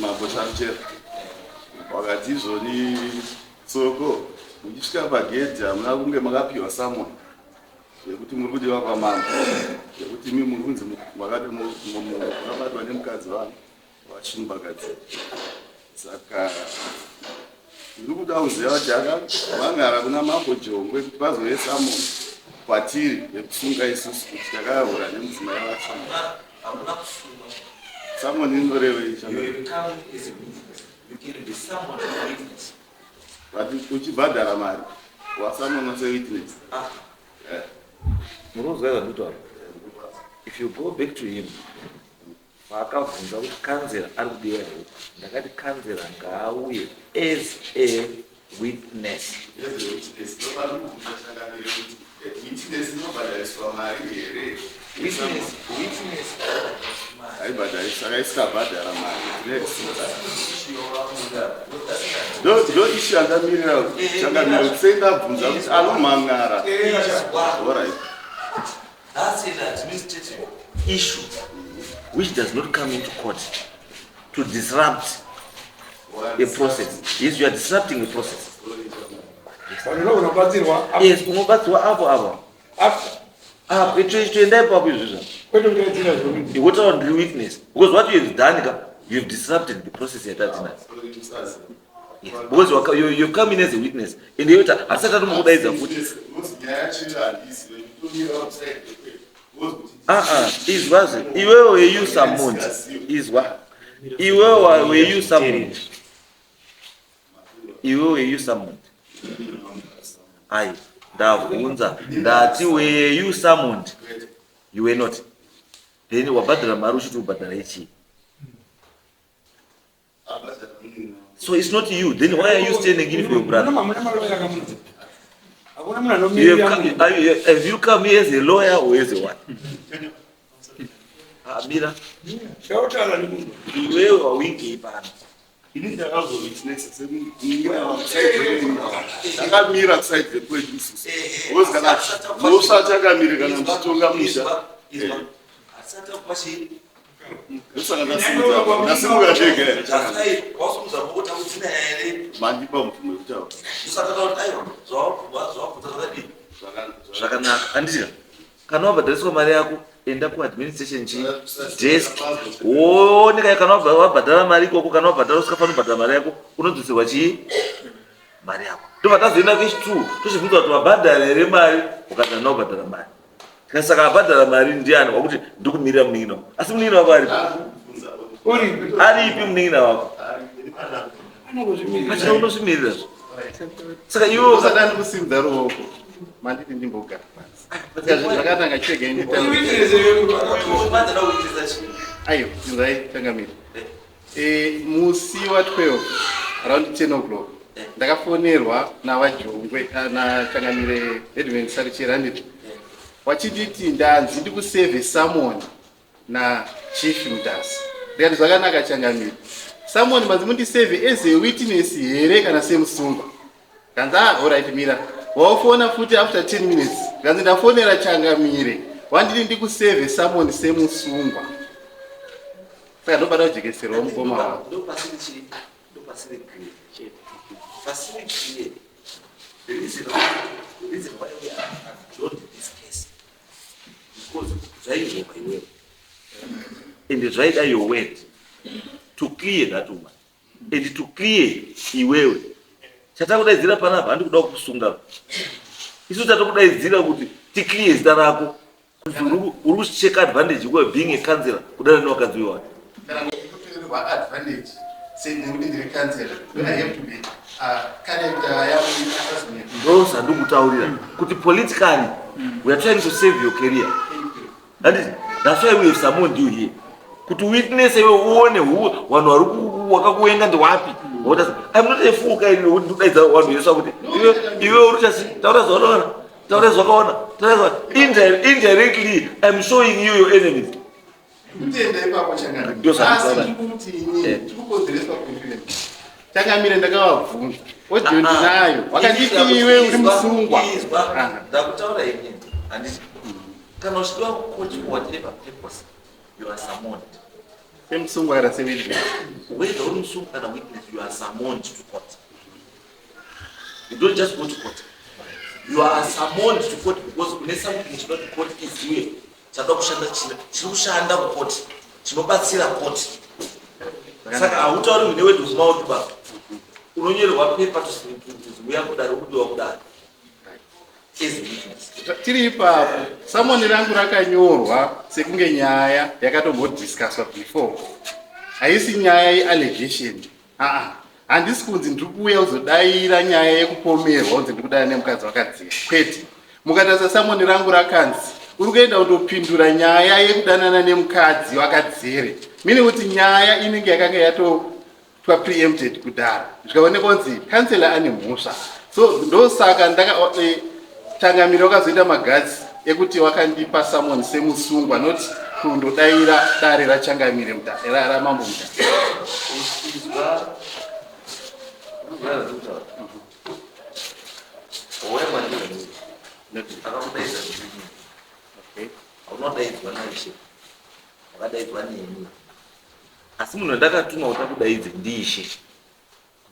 Mambo Chamuchera wakati izvoni Tsoko muchisvika pagedhi hamuna kunge makapiwa samoni yekuti muri kudiwa kwamambo yekuti imi muri kunzi makabatwa nemukadzi vanhu VaChimbakadzi saka ndiri kuda kuziva kuti akamangara kuna mambo Jongwe kuti pazove summon kwatiri yekusunga isusu kuti takahura nemudzimai wacho. Hamuna kusungwa. Summon inorevei? You come as a witness. You can be summoned as a witness. But uchibhadhara mari wasamonwa sewitness. Ah. Yeah. Munonzwa zvandikutaura? If you go back to him Paakabvunza kuti kanzera ari kudiwa here, ndakati kanzera ngaauye as a witness. As a witness, ndopanobvunza changamire kuti witness inobhadhariswa mari here? Witness, witness haibhadharisi, saka isikabhadhara mari ndo ishu yandamirira changamire kuti sei ndabvunza kuti anomhan'ara. Alright. That's an administrative issue which does not come into court to disrupt a process. Yes, you are disrupting a process. Yes, unobatsirwa apo apo. Apo toenda ipapo izvi zva. Iwotaura ndiri witness because what you have done ka you have disrupted the process yatatina. Yes, because you, you come in as a witness and yota hatisati tatombokudaidza futi. Ah ah, izwazve iwewe were you summoned? Izwa. Iwewe were you summoned? Iwewe were you summoned? Ai, ndabvunza ndati were you summoned? You were not. Then wabhadhara mari uchiti ubhadhara ichii? So it's not you. Then why are you standing in for your brother? You have, come, are you, have you come here as a lawyer or as a what? Ah, mira. Iwewe wawingei pano. Ini ndakazowitnessa ndakamira kuside rekwedu isusu. Because kana musati akamire kana muchitonga musha. Ndosaka ndasimuka ndasimuka ndega here. Wasimudza maoko takudzina here? Mandipa mvumo yekutaura. Ndosaka takuti aiwa zvawabvuma zvawabvunza zvakadii? Zvakanaka. Handiti kana wabhadhariswa mari yako enda kuadministration chi desk wooneka kana wabhadhara mari ikoko kana wabhadhara usikafaniri kubhadhara mari yako unodzoserwa chii mari yako ndobva tazoenda kechi two tochibvunza kuti wabhadhara here mari ukati handina kubhadhara mari. Tikati saka abhadhara mari ndiani wakuti ndikumirira munin'ina wako. Asi munin'ina wako aripi? Aripi munin'ina wako? Pachina unozvimirira. Saka iwe usadani kusimudza ruoko. Manditi ndimbogara pasi. Saka zvinhu zvakanaka chirega nditaure. Aiwa, inzwai changamire. Eh, musi wa 12 around 10 o'clock ndakafonerwa navajongwe ah, nachangamire headman sarichera handiti wachinditi ndanzi ndikuseve summon nachief mutasa ndikati zvakanaka changamire summon manzi mundiseve as a witness here kana semusungwa kanzi ah alright mira waofona futi after 10 minutes kanzi ndafonera changamire wanditi ndikuseve summon semusungwa saka ndobada kujekeserwa mukoma wavo ndopasiri chii ndopasiri clear chete pasiri clear the reason why the reason why we are adjourned this case because zvairova iwewe and zvaida your word to clear that woman and to clear iwewe chatakudaidzira panapa handi kuda kukusunga isu tatokudaidzira kuti ticlear zita rako Kuti uri kucheka advantage kuva being a councillor kudana nevakadzi wevanhu. Kana kutorerwa advantage sendekuti ndiri councillor then I have to be character yangu Ndo zvandikutaurira kuti politically we are trying to save your career. Handiti that's why we have summoned you here. Kuti witness iwe uone vanhu vari wakakuwenga ndewapi. Woda I'm not a fool kaini nokuti ndikudaidza vanhu vese kuti iwe iwe uri chasi taura zvaunoona. Taura zvakaona. Taura indirectly I'm showing you your enemies. Kutenda ipapo changamire. Ndio Asi ndikuti inini eh. ndikukonzereswa confusion. Changamire ndakavabvunza. Audio ah, ah. ndinayo. Wakanditi iwe uri musungwa. Ah. Ndakutaura ini. Handiti. Kana uchidiwa coach for whatever purpose you are summoned. Semusungwa kana sewitness. Whether uri musungwa kana witness you are summoned to court. You don't just go to court. You are summoned to court because une something chinoti court izive chada kushanda chiri kushanda kucourt chinobatsira court. Saka hautauri mune word of mouth ba. Unonyorerwa paper to uya kudare ukudiwa kudare. Tiri ipapo samoni rangu rakanyorwa sekunge nyaya yakatombodiscusswa before. Haisi nyaya yeallegation. Aa, handisi kunzi ndiri kuuya kuzodaira nyaya yekupomerwa kunzi ndiri kudana nemukadzi wakadzira. Kwete. Mukatarisa samoni rangu rakanzi uri kuenda kundopindura nyaya yekudanana nemukadzi wakadzere. Mine kuti nyaya inenge yakanga yatotwa preempted kudhara. Zvikaonekwa kunzi kansela ane mhosva. So ndosaka ndaka eh, Changamire wakazoita magatsi ekuti wakandipa summon semusungwa not kundodaira dare raChangamire raMambo Mutasa. Unodaidzwa naIshe, wakadaidzwa neni, asi munhu wandakatuma kuti akudaidze ndiIshe.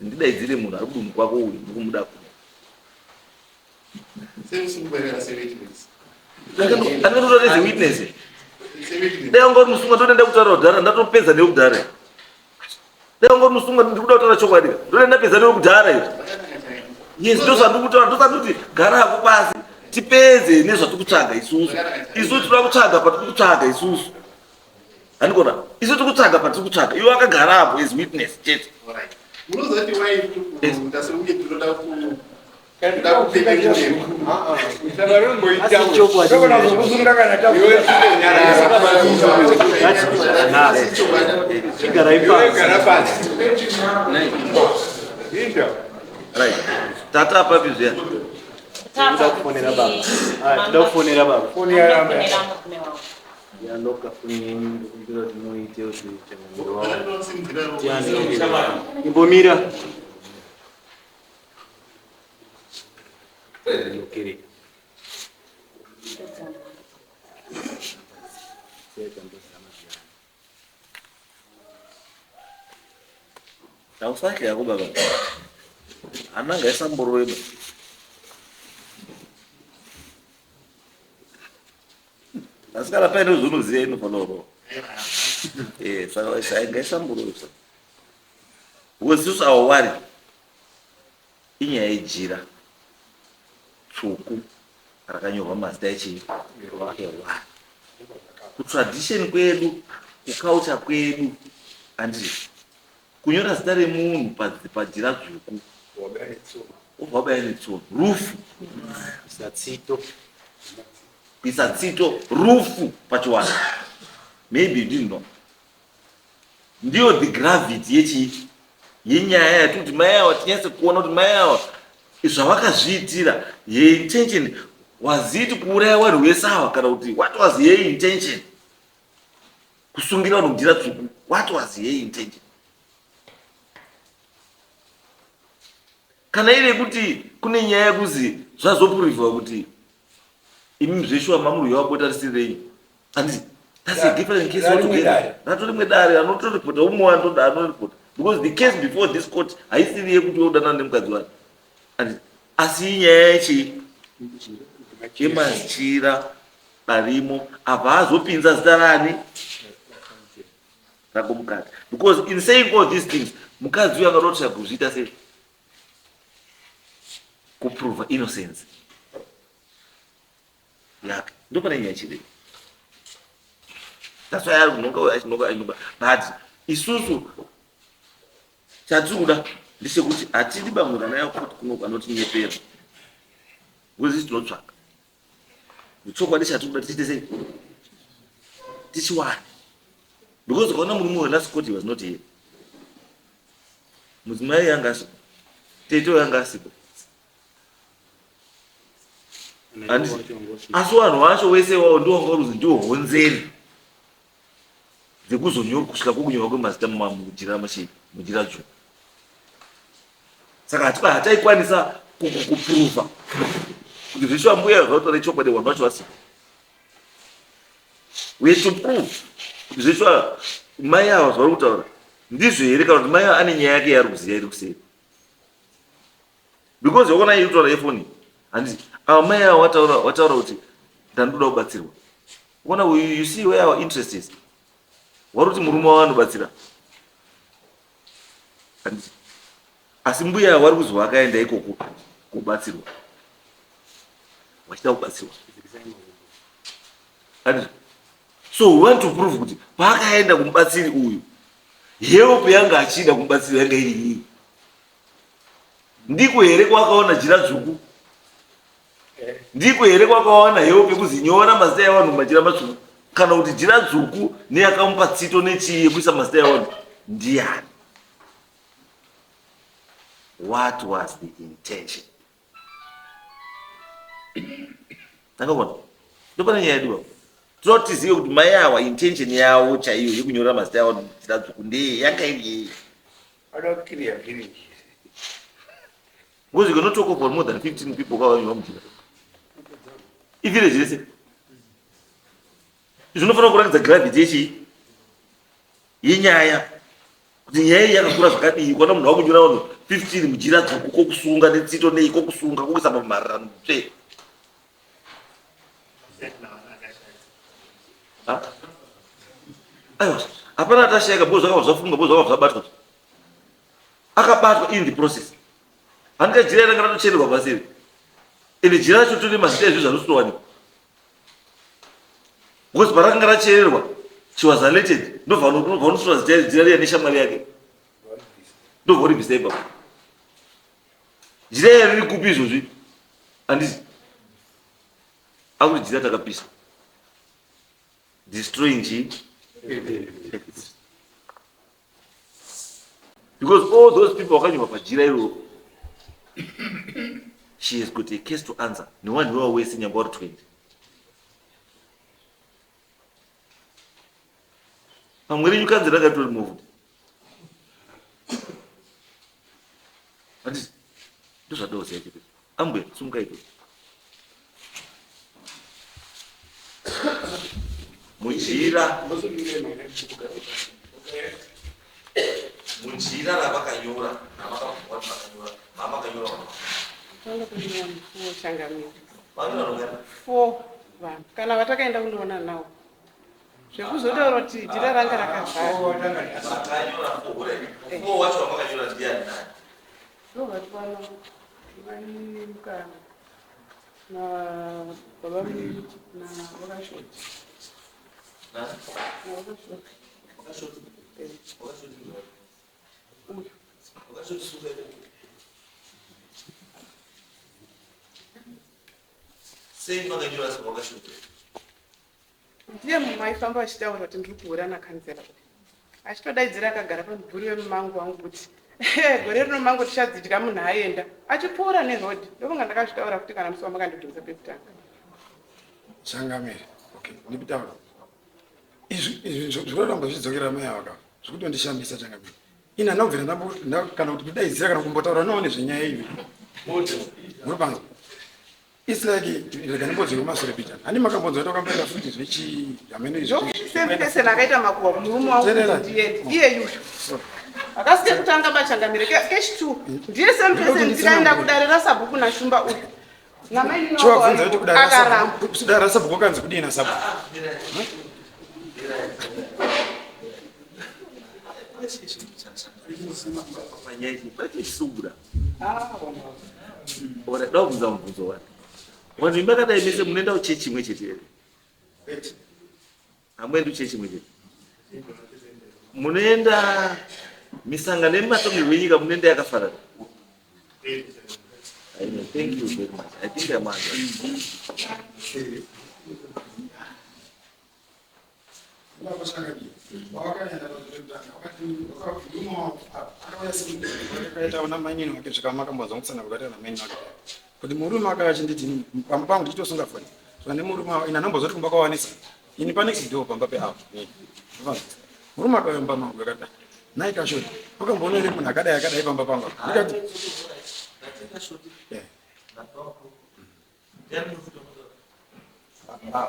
Ndidaidzire munhu ari kudunhu kwako uyu ndikumuda kuno. Andinotora as a witness. Dai wanga uri musungwa ndoda ndakutaura kudhara ndatopedza newe kudhara. Dai wanga uri musungwa ndikuda kutaura chokwadi. Ndoda ndapedza newe kudhara izvi. Yes, ndozvandiri kutaura ndozvandiri kuti gara hako pasi tipedze nezvatiri kutsvaga isusu. Isu tinoda kutsvaga patiri kutsvaga isusu. Handikona isu tiri kutsvaga patiri kutsvaga iwe wakagara apo as witness chete. Munozati why ndasunge tinoda ku Tata papi zviya? Tinoda kufonera baba. Ah, tinoda kufonera baba. Foni yaramba. Yaloka foni yenyu ndokumbira kuti muite kuti changamire wavo. Tiani. Imbomira. Lokereka. Hausatye hako baba. Hana ngaisamborove ba. Asi kana paine zvaunoziva inofanira kurova. Eh, saka ngaisamborove. Because isusu our worry inyaya yejira tsvuku. Rakanyorwa mazita echii? Ewanhu. Kutradition kwedu, kuculture kwedu, handiti kunyora zita remunhu pajira dzvuku wobva wabaya netsono rufu kuisa tsito kuisa tsito rufu pachiwanhu maybe you didn't know ndiyo the gravity yechii yenyaya yati kuti mai awa tinyatse kuona kuti mai awa zvavakazviitira ye intention was it kuuraya vanhu vese awa kana kuti what was ye intention kusungira vanhu kudira tsvuku what was ye intention kana iri yekuti kune nyaya yekuzi zvazopurivhiwa kuti imi zveshuwa mamurwiwa bota risiri renyu handiti that's a different case altogether rato rimwe dare anotoripota umwe anotoda anoripota because the case before this court haisiri yekuti wodanana nemukadzi wake handiti asi inyaya yechii yemachira arimo abva azopinza zita rani rako mukati because in saying all these things mukadzi uyo angada kutsvaga kuzviita sei kuprova innocence yake ndopane nyaya chirei that's why ari kunonga uyo achinonga achinonga but isusu chatiri kuda ndechekuti hatidi bamwe vana yakuti kuno vanotinyepera because isi tinotsvaka chokwadi chatiri kuda tichiite sei tichiwane because ukaona murume uyo last court he was not here mudzimai yanga asipo tete yanga asipo asi vanhu vacho wese iwawo ndiwo wanga uruzi ndiwo honzeri dzekuzonyorwa kusvika kwokunyorwa kwemazita mujira machi mujira dzvuku saka hatiba hataikwanisa kuprova kuti zveshuwa mbuya zvataura chokwadi vanhu vacho vasipo we to prove kuti zveshuwa mai ava zvavari kutaura ndizvo here kana kuti mai ava ane nyaya yake yaari kuziva iri kuseri because wakona iri kutaura yefoni handiti ava mai ava wataura wataura kuti ndandoda kubatsirwa ona you see where our interest is wari kuti murume wavo anobatsira handiti asi mbuya ava wari kuzi wakaenda ikoko kubatsirwa wachida kubatsirwa handiti so we want to prove kuti paakaenda kumubatsiri uyu help yanga achida kumubatsiri yanga iri yii Ndiko here kwakaona jira dzvuku? Ndiko here kwakawana help yekuzi nyora mazita evanhu mumajira matsvuku? Kana kuti jira dzvuku neyakamupa tsito nechii yekuisa mazita evanhu ndiyani? What was the intention? Takakona. Ndopane nyaya yedu apa. Tinoda kuti tizive kuti mai awa intention yavo chaiyo yekunyora mazita evanhu mujira dzvuku ndeye yanga iri yei? Vada kuclear village. Because you cannot talk about more than 15 people kavanyorwa mujira. Ivillage rese. Zvinofanira kuratidza gravity yechii? Yenyaya. Kuti nyaya iyi yakakura zvakadii kuona munhu wakunyora vanhu 15 mujira dzvuku kokusunga netsito nei kokusunga kokuisa pamhararano tsve. Aiwa, hapana atashayika because zvakabva zvafunga because zvakabva zvabatwa. Akabatwa in the process. Handika jira ranga ratochererwa pasi iri. Ende jira racho tine mazita ezvinhu zvanositowanikwa. Because parakanga rachererwa, she was alerted. Ndobva vanotora zita jira riya neshamwari yake. Ndobva voribvisa ipapo. Jira riya riri kupi izvozvi? Handiti akuti jira takapisa. Destroying chii? Because all those people vakanyorwa pajira iroro she has got a case to answer newanhu iwawo wese nyangwe wari 20 pamwe renyu kanzi ranga ritori moved handiti ndozvadoziva chete ambuya sumuka ito mujira mujira ravakanyora ravakanyora mamakanyora Four vanhu kana vatakaenda kundoona nawo zvekuzotaura kuti jira ranga rakavhara Baba na vakashoti. Wakashoti. Wakashoti. Wakashoti. Wakashoti suka. Sei makanyora wakashoti? Ndiye mumwe aifamba achitaura kuti ndiri kuhura nakanzera, achitodaidzira akagara pamubvuri wemumango wangu kuti gore rino mango tichadzidya munhu aenda achipfuura nerodhi. Ndofunga ndakazvitaura kuti kana musi wamakandibvunza pekutanga. Changamire, okay, ndikutaura izvi izvi zvinoramba zvichidzokera mai ava ka, zvikutondishamisa, changamire. Ini handina kubvira kana kuti kudaidzira kana kumbotaura nawo nezvenyaya iyo muri panza. It's like, rega ndimbodzoke kumasure pita. Handi makambonzwa kuti wakamboenda futi zvechi hameno izvi? Same person akaita makuhwa kumurume wangu. Teerera. Kuti ndiende, iye yuyu akasi kekutanga bachangamire, kechi2 ndiye same person. Tikaenda kudare rasabhuku nashumba uyu namainini wangu Chivabvunza kuti aripo, kudare akaramba. Kudare rasabhuku kwakanzi kudii nasabhuku? Pachisungura. Ora, da kubvunza mubvunzo wani. Vanhu imba kadai mese munoenda kuchechi imwe chete here? Hamuendi kuchechi imwe chete. Munoenda misangano yematongerwo enyika, munoenda yakafanana? I know. Thank you very much. I think I'm answered. Akauya namainini wake zvikamaka kutsanangura kuti namainini wake kuti murume akauya achinditi pamba pangu ndichitosunga foni saka nemurume ine anambozoti kumba kwawanisa ini pa next door pamba peavo. Murume akauya mumba mangu akati, "Nai Kashoti, wakamboona here munhu akadai akadai pamba pangu?" Ndikati, "Yeah." Ah.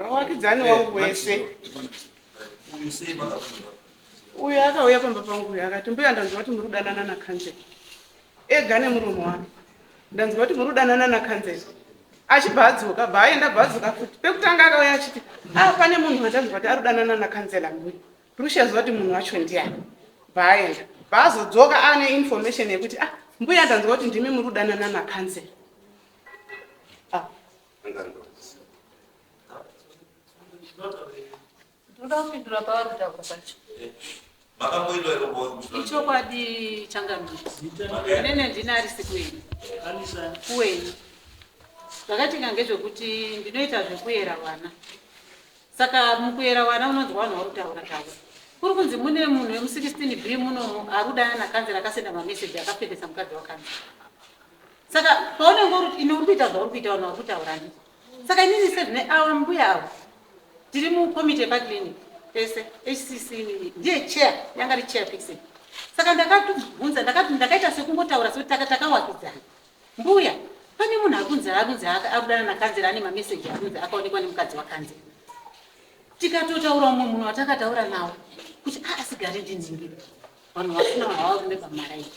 Wawakidzani wangu wese uyu akauya pamba pangu uyu akati, "Mbuya, ndanzwa kuti muri kudanana nakanzela." Ega nemurume wake, "Ndanzwa kuti muri kudanana nakanzela." Achibva adzoka, bva aenda, bva adzoka futi. Pekutanga akauya achiti, "A, pane munhu wandanzwa kuti ari kudanana nakanzela, mbuya, ndiri kuti munhu wacho ndiani." Bva aenda, bva azodzoka ane information yekuti, "Ah, mbuya, ndanzwa kuti ndimi muri kudanana nakanzela." Ah. Ndoda kupindura pavari kutaura pacho. Makamboendwa here? Ichokwadi, changamire, inene ndini arisi kueni kuweni. Zvakatinga ngezvekuti ndinoita zvekuyera vana, saka mukuyera vana unonzwa vanhu vari kutaura taura, kuri kunzi mune munhu wemu16 B munomu ari kudanana nakanzera, akasenda mameseji, akapfekesa mukadzi wakanzera. Saka paunenge uri ine uri kuita zvauri kuita, vanhu vari kutaura ndii. Saka inini sezvine ava mbuya avo, tiri mukomiti yepaclinic tese, HCC ndiye chair, yanga ri chair fixing. Saka ndakatobvunza, ndakati ndakaita sekungotaura sekuti takawakidzana, "Mbuya, pane munhu akunzi ari kudanana nakanzera, ane mameseji akunzi akaonekwa nemukadzi wakanzera." Tikatotaura umwe munhu watakataura nawo kuti a asigare ndinhingi, vanhu vasina vanhu vava kumeba maraini.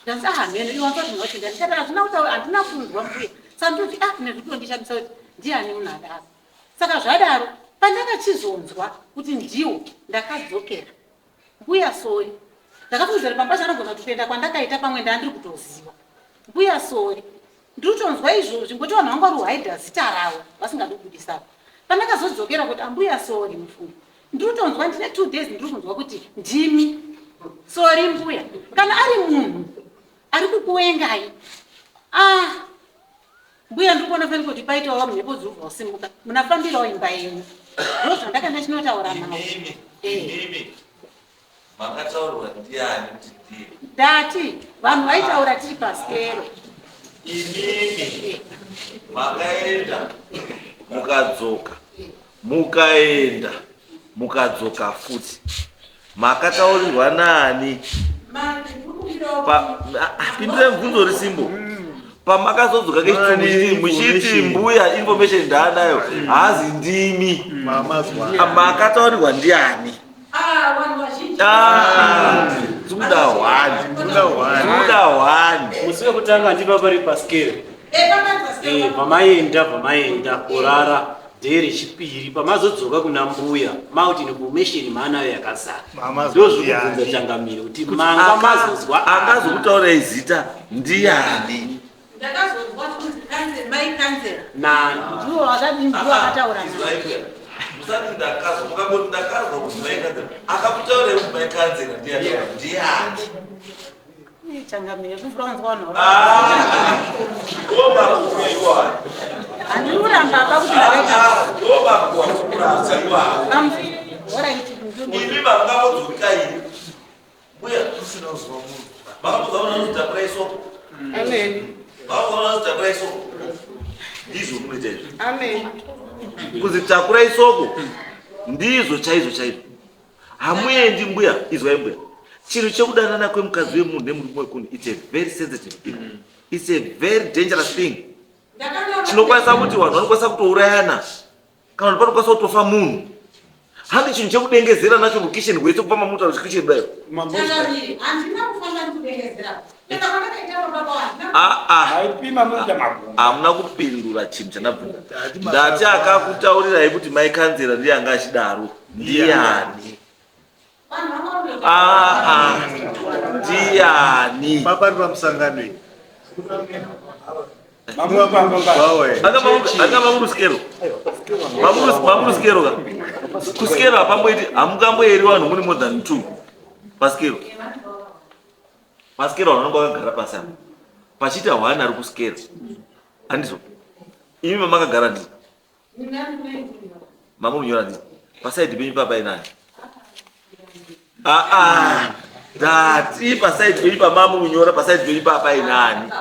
Zvikanzi, "Ah, mheno iwe wanzwa zvinhu wacho ndani." Ndikati, "Hazvina kutaura, handina kunzwa, mbuya." Saka ndoti, ah, nezvitondishamisa kuti ndiani munhu adaro. Saka zvadaro, pandakachizonzwa kuti ndiwo, ndakadzokera, "Mbuya, sorry." Ndakafungidzira kuti pamba chanogona kuti kuenda kwandakaita pamwe ndandiri kutoziva. "Mbuya, sorry, ndiri kutonzwa izvozvi," ngokuti vanhu vanga vari kuhaidha zita ravo vasingadi kubudisavo. Pandakazodzokera kuti, "Ambuya, sorry, mufungi, ndiri kutonzwa, ndine 2 days ndiri kunzwa kuti ndimi. Sorry mbuya, kana ari munhu ari kukuwengai, ah mbuya, ndiri kuona fanike kuti paitawo mhepo dziri kubva kusimuka, munafambirawo imba yenyu." Ndo zvandakanga chinotaura navo. Imimi makataurwa ndiani kuti ndiye? Ndati vanhu vaitaura tiri pasikero. Imimi makaenda mukadzoka, mukaenda mukadzoka futi, makataurirwa nani? Pindurai mubvunzo risimbo. Pamakazodzoka kechitwo muchiti, "Mbuya, information ndaanayo, haazi ndimi," makataurirwa ndiani? Vanhu vazhinji. Ah, tikuda one, tikuda one. Musi wekutanga ndipa pari pasikero, pamaenda kurara. Day rechipiri pamazodzoka kuna mbuya mauti information maanayo yakazara. Mama Ndozvokubvunza ndiani? changamire kuti manga mazozwa akazokutaurai zita ndiani? Ndakazonzwa kunzi kanzera, mai kanzera. Nani? Ndiwo wakadini, ndiwo akataura naye. Musati ndakazwa, mukangoti ndakazwa kuti mai kanzera. Akakutaurai kuti mai kanzera ndiani? Ndiani? Changamire, kuvhura kunzwa vanhu. Ndo makuhwa iwayo. Handiri kuramba pa kuti ndakaita. Ndo makuhwa kuramba iwayo. Alright. Imi mamungambodzokika iri. Mbuya usina kuziva munhu. Makambozwa munhu anonzi takurai soko. Amen. Makambozwa munhu anonzi takurai soko. Ndizvo munoita izvi. Amen. Kunzi takurai soko. Ndizvo chaizvo chaizvo. Hamuendi mbuya, izwai mbuya. Chinhu chekudanana kwemukadzi wemunhu nemurume wekunhu it's a very sensitive thing. It's a very dangerous thing. Chinokwanisa kuti vanhu vanokwanisa kutourayana kana kuti panokwanisa kutofa munhu. Handi chinhu chekudengezera nacho mukitchen kwese kupa mamuta kuchikitchen kudai. Changamire, handina kufamba ndikudengezera. Kuenda kwandakaita baba handina. Ah ah. Hamuna kupindura chinhu chandabvunza. Ndati akakutaurirai kuti mai kanzera ndiye anga achidaro. Ndiani? Ah ah. Ndiani? Baba ari pamusangano iyi. Anga mamurusikero. Mamurusikero ka. Kusikero hapamboiti hamungamboeri vanhu muri more than two. Pasikero. Pasikero vanhu vanonga vakagara pasi apa. Pachiita one ari kusikero. Handizvo. Imi mamakagara ndizvo. Mamurunyora ndizvo. Pasaidi penyu papa inani. Ah ah. Ndati pasaidi penyu pamamurunyora pasaidi penyu papa inani.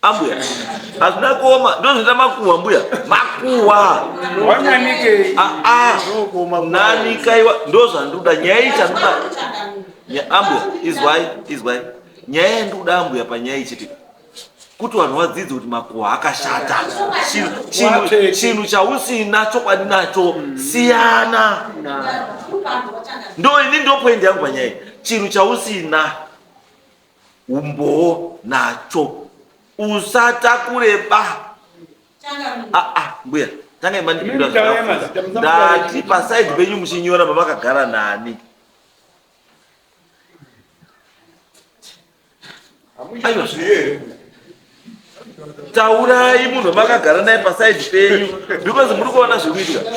Ambuya. Hazvina kuoma ndozvinoita makuhwa mbuya. Makuhwa. Wanyanike. Ah ah. Nanikaiwa ndozvandoda nyaya iyi chandoda. Ambuya izwai izwai. Nyaya yandikuda ambuya panyaya iyi chete. Kuti vanhu vadzidze kuti makuhwa akashata. Chinhu chausina chokwadi nacho siyana. Ndo ini ndo point yangu panyaya iyi. Chinhu chausina umbowo nacho usatakure ba. Ah ah mbuya tangai mandipindura zvakanaka. Ndati paside penyu muchinyora pamakagara nani. Aiwa. Taurai munhu wamakagara naye paside penyu because muri kuona zviri kuitika.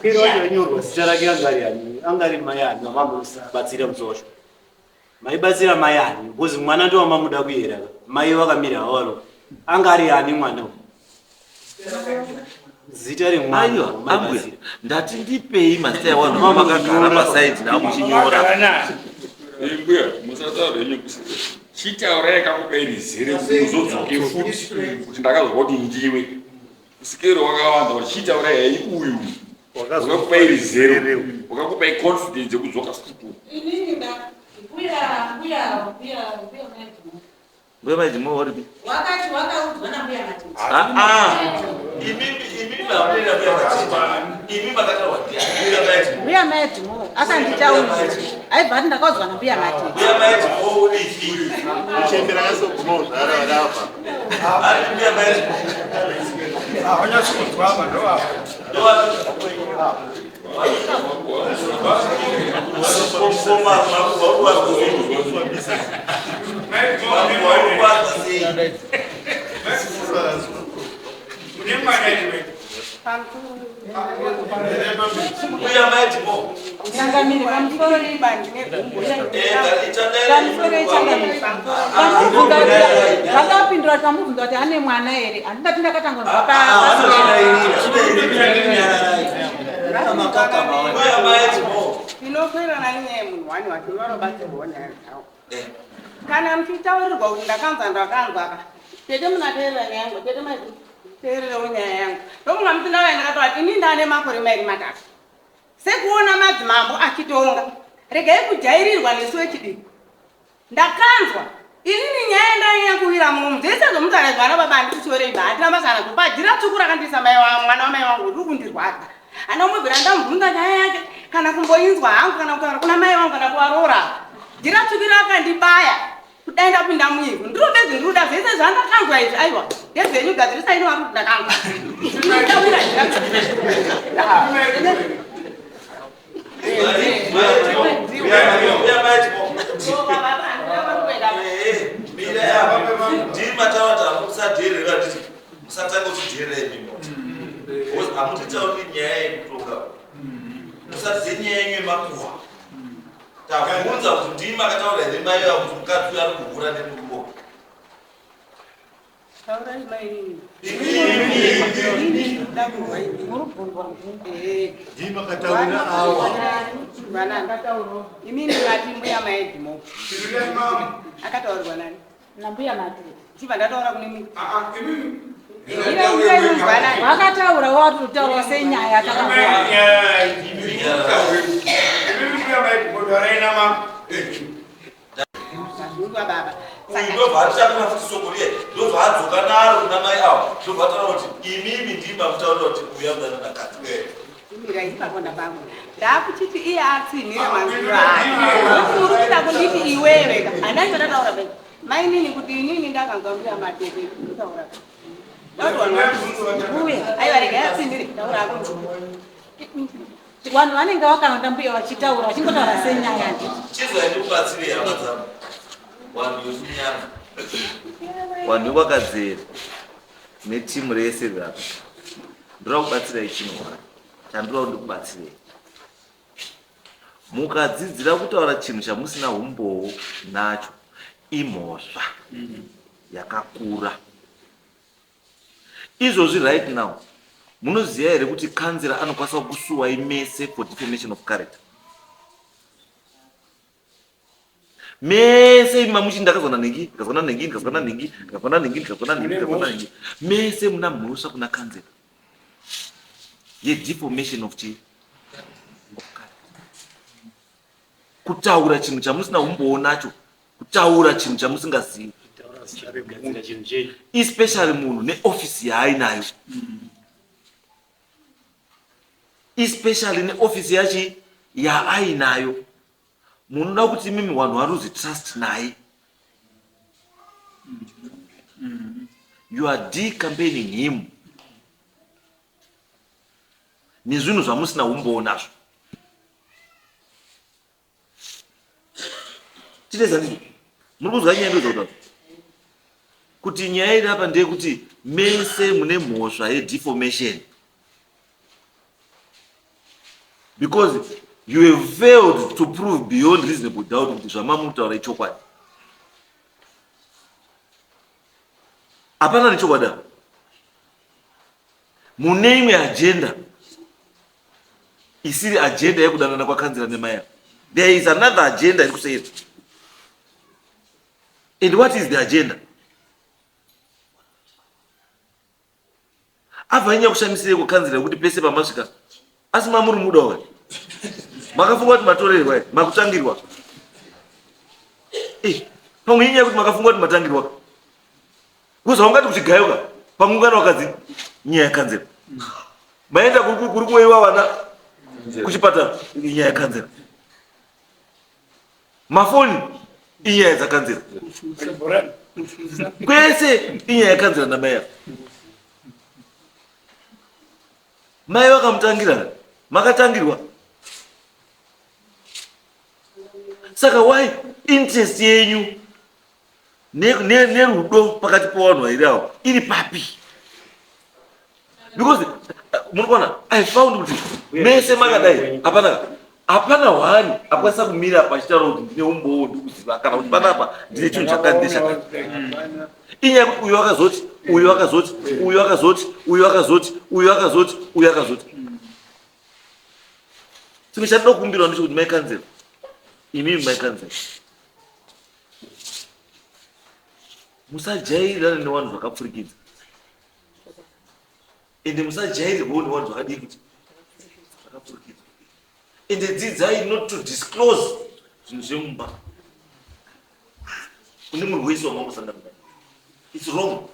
Kero wacho yanyorwa zita rake angari ani angari mai ani vamamubatsira musi wacho. Maibatsira mai ani because mwana ndo wamamuda kuyera mai vakamira hawaro angari ani mwana uyu. Zita remwana Aiwa ambuya ndati ndipei mazita evanhu vamakagara pasaidi navo muchinyora. Mbuya musataura henyu chitaurai kakupai rizere kuti muzodzoke futi kuti ndakazwa kuti ndiwe kusikero wakawanda kuti chitaurai hei uyu wakakupai rizere wakakupai confidence yekudzoka futi. Inini nda mbuya mbuya mbuya mbuya mai Mbuya mai Jimo waripi? Wakati wakaudzwa na mbuya Matete. Ah ah. Imimi imimi hamunei mbuya Matete. Imi makataurwa ndiani? Mbuya mai Jimo. Mbuya mai Jimo akanditaurira. Aibva ati ndakaudzwa na mbuya Matete. Mbuya mai Jimo uripi? Chembera yasoguma kuzvara vakafa. Ari mbuya mai Jimo. Ah, wanyatsokunzwa apa ndoapa. Ndoapa. Changamire pamusoro ibandi negumbo. Pamusoro ichangamire. Pamubvunza kuti vakapindura kuti pamubvunza kuti ane mwana here? Handingati ndakatanga kunzwa pa. Tinokwirana nenyaya yemunhu wani wacho unobatsirwawo nyaya dzawo. Kana muchitaurirwa kuti ndakanzwa ndakanzwa ka tete munateerera nyaya yangu tete mai teererewo nyaya yangu ndokunga muti ndauya ndakataura kuti ini ndane makore mairi matatu sekuona madzimambo achitonga regai kujairirwa nesu vechidiki Ndakanzwa inini nyaya yandainyanya kuwira muno dzese dzomutaura zvana baba handikushorei ba handina basa nazvo pajira tsvuku rakandiisa mai mwana wamai wangu riri kundirwadza hana umwe ndamubvunza nyaya yake kana kumboinzwa hangu kana kutaura kuna mai vangu kana kuvaroora jira tsvuku rakandibaya kudai ndapinda muivhu ndiro bedzi ndiri kuda zvese zvandakanzwa. Ndakanzwa izvi aiwa. Ndezvenyu gadzirisai nevari kuti ndakanzwa. Ndinotaurira Ndimataura kuti musatanga kutidherera imi mota. Hamutitauriri nyaya yekutonga. Musatize nyaya yenyu yemakuhwa. Tabvunza kuti ndimi makataura here mai ava kuti mukadzi uyu ari kuhura nemurume. Taurai mai nini. Ndimi makataurira awa. Vanani. Imini mati mbuya maedhimo. Akataurirwa nani? Nambuya Matete. Chibva ndataura kune mimi. Vakataura watotaura senyaya Ndobva atitakura futi soko riye ndobva adzoka naro kuna mai avo ndobva ataura kuti imimi ndimi makutaurira kuti uya mudana nakadzi. Mira ipapo ndapangu. Ndakuchiti iye atsinhire manzwiro ake. Uri kuda kunditi iwewe ka. Handina chandataura baby. Mainini kuti inini ndakanzwa mbuya Matete kutaura. Mbuya. Aiwa regai atsinhire taura hako. Vanhu vanenge vakawanda mbuya vachitaura vachingotaura senyaya handiti. Chizwai ndikubatsire hama dzangu. Vanhu vekunyanga. Vanhu vekwakadzera netimu rese rapa. Ndoda kubatsirai chinhu wani. Chandoda kuti ndikubatsirei. Mukadzidzira kutaura chinhu chamusina humbowo nacho imhosva yakakura. Izvozvi right now munoziva here kuti kanzira anokwanisa kukusuwai mese for defamation of character? Mese imi mamuchi ndakazwa nanhingi, ndakazwa nanhingi, ndakazwa nanhingi, ndakazwa nanhingi, ndakazwa nanhingi, ndakazwa nanhingi. Mese muna mhosva kuna kanzira yedeformation of chii? Of character. Kutaura chinhu chamusina humbowo nacho, kutaura chinhu chamusingazivi. Especially munhu neofisi yaainayo. Especially neofisi yachi yaainayo. Munoda kuti imimi vanhu varuze trust naye. You are decampaigning him nezvinhu zvamusina humbowo nazvo. Titeza ndizvo. Muri kuzwa nyaya ndozvakuta. Kuti nyaya iri apa ndeyekuti mese mune mhosva yedeformation. Because you have failed to prove beyond reasonable doubt kuti zvamamutaura ichokwadi. Hapana nechokwadi apa. Mune imwe agenda isiri agenda yekudanana kwakanzira nemai ava. There is another agenda iri kuseri. And what is the agenda? Abva inyaya kushamisirei kukanzira yekuti pese pamasvika asi mamuri muda wa makafunga kuti matorerwa here makutangirwa eh, pamwe inyaya yekuti makafunga kuti matangirwa because haungati kuchigayo ka pamwe ungana wakadzi nyaya yakanzira maenda kuri kuweiwa vana kuchipatara inyaya yakanzira mafoni inyaya dzakanzira kwese inyaya yakanzira namai ava mai vakamutangira makatangirwa saka why interest yenyu nerudo pakati pevanhu vairi avo iri papi because muri kuona i found kuti mese makadai hapana hapana hwani akwanisa kumira apa achitaura kuti ndine umbowo ndikuziva kana kuti panapa ndine chinhu chakati nechakati inyaya yekuti uyu akazoti uyu akazoti uyu akazoti uyu akazoti uyu akazoti uyu akazoti chimwe chandinoda kukumbirawo ndechekuti maikanzera imimi maikanzera musajairirana nevanhu zvakapfurikidza ende musajairirwawo nevanhu zvakadii kuti zvakapfurikidza ende dzidzai not to disclose zvinhu zvemumba kune munhu wese wamambosangana naye its wrong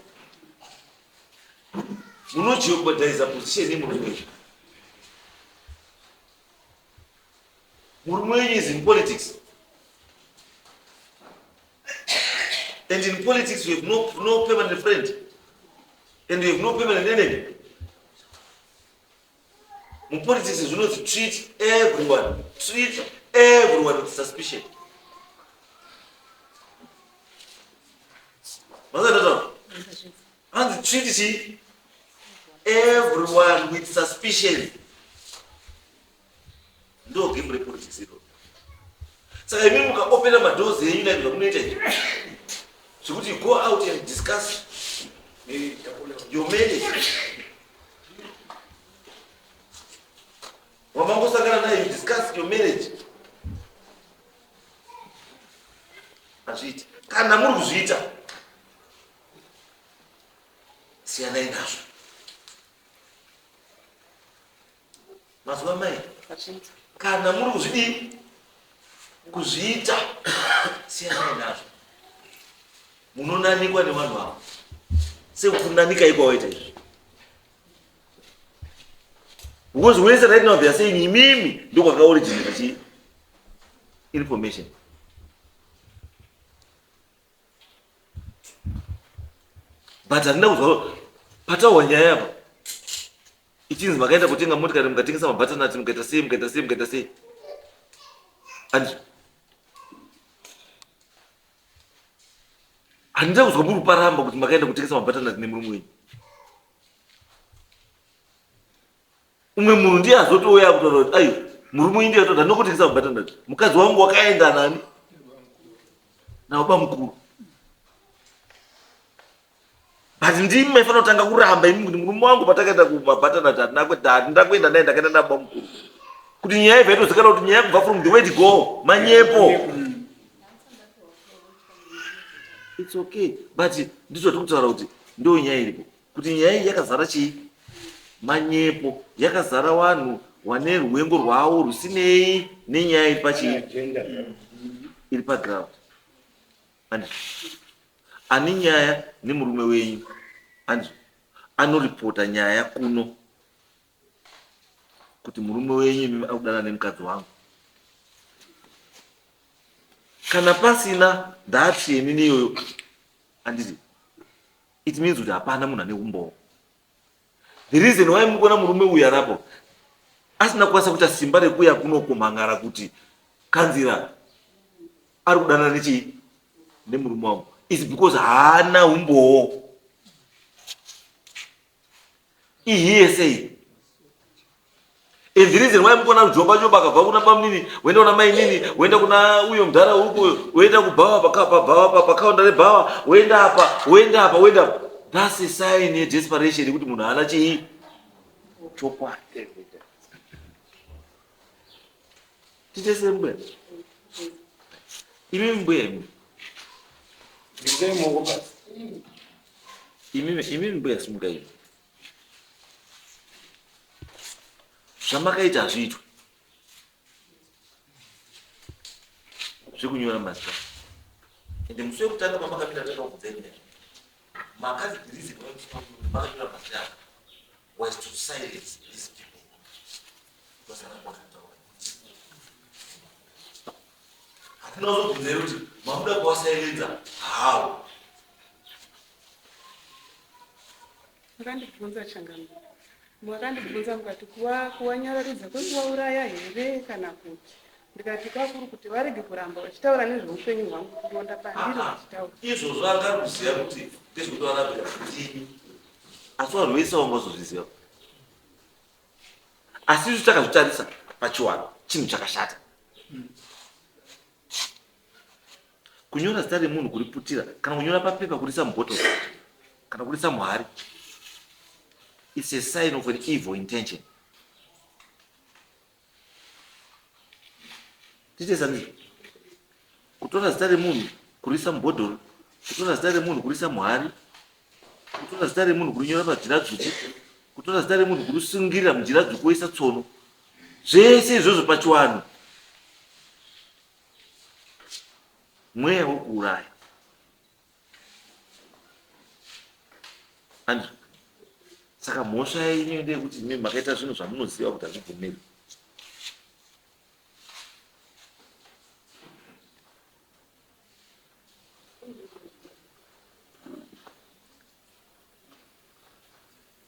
munojeopadiza position yemurume wenyu murume wenyu is in politics. And in politics you have no permanent friend and you have no permanent enemy. Mupolitics zvinonzi treat everyone, treat everyone with suspicion. Mazatata. Hanzi treat chi everyone with suspicion. Ndo game repolitics iro. Saka imi mukaopena madoors enyu like zvamunoita izvi. Zvekuti you go out and discuss your marriage. Wamangosangana naye you discuss your marriage. Hazviiti. Kana muri kuzviita siyanai nazvo. Mazuva mai kana muri kuzvidii kuzviita siyanai nazvo munonanikwa nevanhu avo sekunanika ikwawaita izvi because wese right now they are saying imimi ndokwakaoriginata chi information but handina kuzwa pataurwa nyaya apa ichinzi makaenda kutenga motikari mukatengesa mabhatanati mukaita sei mukaita sei mukaita sei and handina kuzwa muri kuparamba kuti makaenda kutengesa mabhatanati nemurume wenyu Umwe munhu ndiye azotouya akutaura kuti ayo murume uyu ndiye atoda ndinokutengesa mabhatanati mukadzi wangu wakaenda nani nababa mukuru but ndimi maifanira kutanga kuramba imi kuti murume wangu patakaenda kumabhatanati hatina kuenda handina kuenda naye ndakaenda nababa mukuru kuti nyaya ibva itozikanwa kuti nyaya kubva from the word go manyepo its okay but ndizvo tikutaura kuti ndo nyaya iripo kuti nyaya iyi yakazara chii manyepo yakazara wanhu wane rwengo rwawo rusinei nenyaya iri pachii iri paground andizvo ane nyaya nemurume wenyu andizvo anoripota nyaya kuno kuti murume wenyu imimi akudana nemukadzi wangu kana pasina that yenini iyoyo anditi it means kuti hapana munhu ane umbowo the reason why mukuona murume uyu arapo asina kukwanisa kuita simba rekuya kuno kumhangara kuti kanzira ari kudanana nechii nemurume wangu is because haana umbowo ihearsay And the reason why mukuona jomba jomba akabva kuna bamunini woenda kuna mainini woenda kuna uyo mudhara uko woenda kubhawa pabhawa pakaunda rebhawa woenda apa woenda apa woenda apa that's a sign yedesperation yekuti munhu haana chii chokwadi titese mbuya imi mbuya imi imi mbuya simuka imi Zvamakaita hazviitwe zvekunyora mazita ende musi wekutanga pamakamira takakudzai nyaya makazi the reason why makanyora mazita avo was to silence these people hatina kuzobvunza here kuti mamuda kuwasailenza how Makandibvunza changamire. Makandibvunza mukati kuwa kuwanyararidza kwekuvauraya here kana kuti ndikati kwakuri kuti varege kuramba vachitaura nezveupenyu hwangu kuronda pandiri vachitaura. Izvozvo anga ari kuziva kuti ndezvekuti varapira ndini. Asi vanhu vese vanga vazozviziva. Asi isu takazvitarisa pachiwanhu chinhu chakashata. Kunyora zita remunhu kuriputira kana kunyora papepa kurisa mubhotoro kana kurisa muhari it's a sign of an evil intention. Titesani kutora zita remunhu kurisa mubhodhoro, kutora zita remunhu kurisa muhari, kutora zita remunhu kurinyora pajira dzvuku, kutora zita remunhu kurisungirira mujira dzvuku woisa tsono, zvese izvozvo pachiwanhu Mweya wekuuraya. Andrew. Saka mhosva yenyu ndeyekuti imi makaita zvinhu zvamunoziva kuti hazvibvumirwi.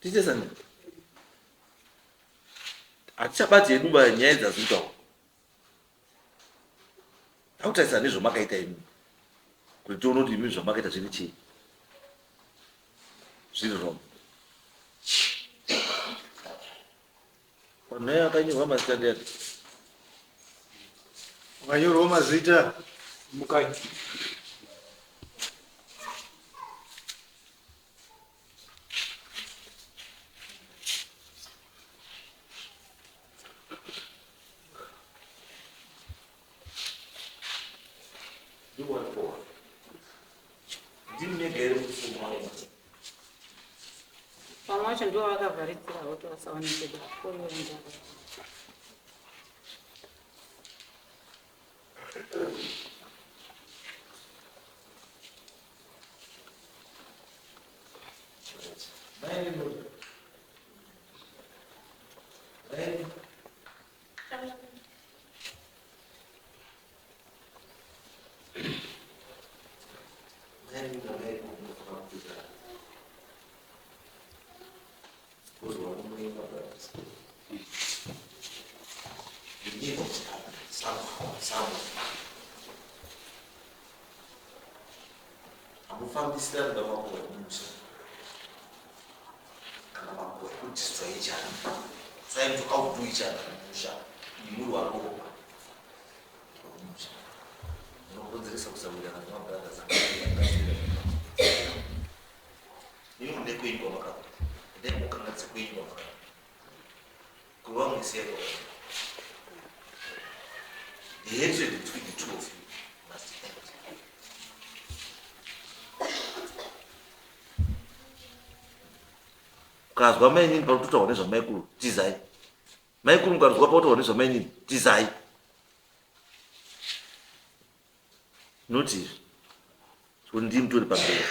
Tiite sani. Hatichabati hedu ba nyaya dzazvitaura. Takutarisa nezvamakaita imi. Kuti tione kuti imi zvamakaita zviri chii. Zviri wrong. Panhau yakanyorwa mazita ndeyani? Wakanyorwa mazita mukanyi. Ndimi mega here muri kufunga wacho? Vamwe vacho ndivo vakavharidzira kuti vasaoneke koiwenja. Hamufambisira kuda makuva emumusha kana makuva ekudestroy each other, trying to outdo each other mumusha. Imuri warohwa wemumusha, munokonzeresa kusawirirana kwemabrothers. Imi mune kwenyu kwamakabva, endai mukanganise kwenyu kwamakabva, kwevamwe siyai kwakabva. The hatred between the two of you must end. Ukazwa mainini pakutotaurwa nezvamaikuru, tizai. Maikuru mukanzwa pautaurwa nezvamainini, tizai. Not izvi kuti ndii mutori pamberi,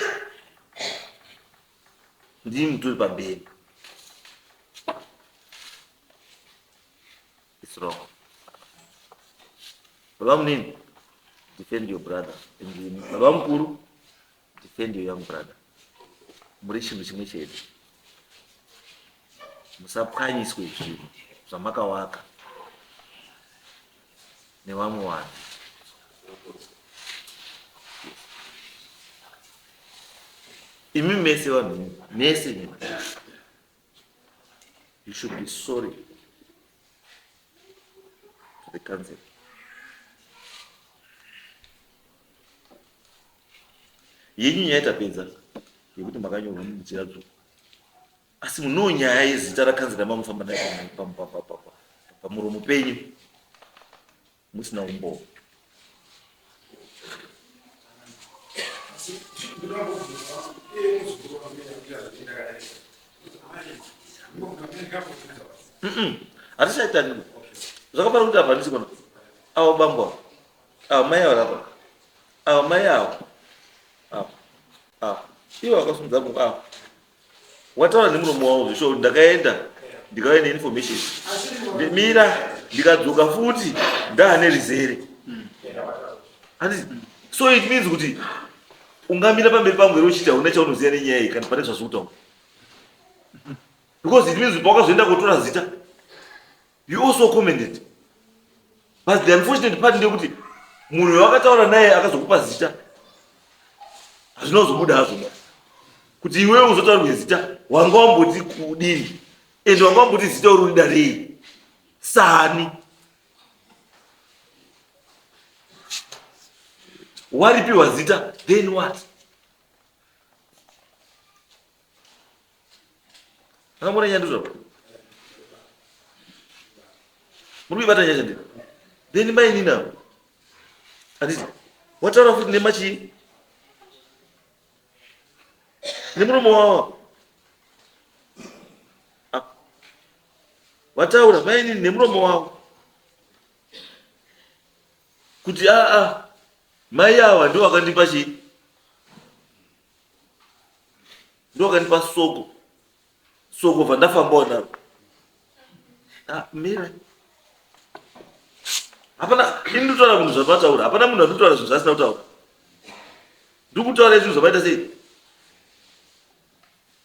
ndii mutori pamberi. It's wrong. Baba munini, defend your brother. And baba mukuru, defend your young brother. Muri chinhu chimwe chete. Musapwanyiswe zvinhu zvamakawaka nevamwe vanhu. Imi mese vanhu imi, mese imi. You should be sorry to the council. Yenyu nyaya tapedza yekuti makanyorwa mujira dzvuku, asi munowo nyaya yezita rakanzira mamufamba nayo pamuromo penyu musina umbowo. Hatichaitani zvakafanira kuti apa handisi kuona avo bambo avo, avo mai avo rapa, avo mai avo, avo avo ivo vakasimudza muko avo wataura nemuromo wavo zvisho kuti ndakaenda ndikauya neinformation, mira ndikadzoka futi ndaane rizere. Handiti? So it means kuti ungamira pamberi pangu here uchiti hauna chaunoziva nenyaya iyi kana pane zvazvi kutaura? Because it means pawakazoenda kotora zita, you also commented. But the unfortunate part ndeyekuti munhu wawakataura naye akazokupa zita, hazvina kuzobuda hazvo kuti iwewe uzotaurwe zita wanga wamboti kudini and wanga wamboti zita uri urida rei sani waripiwa zita, then what? Akamboona nyanduzva muri kuibata nyaya chandii? Then mainina, handiti wataura futi nemachii nemuromo wavo? Ah. Wataura mainini nemuromo wavo kuti aa, mai ava ndo vakandipa chii, ndo vakandipa soko soko, bva ndafambawo naro. Ah, mira, hapana ini ndinotaura munhu zvamataura. Hapana munhu anotaura zvinhu zvaasina kutaura. Ndiri kutaura zvinhu zvamaita sei,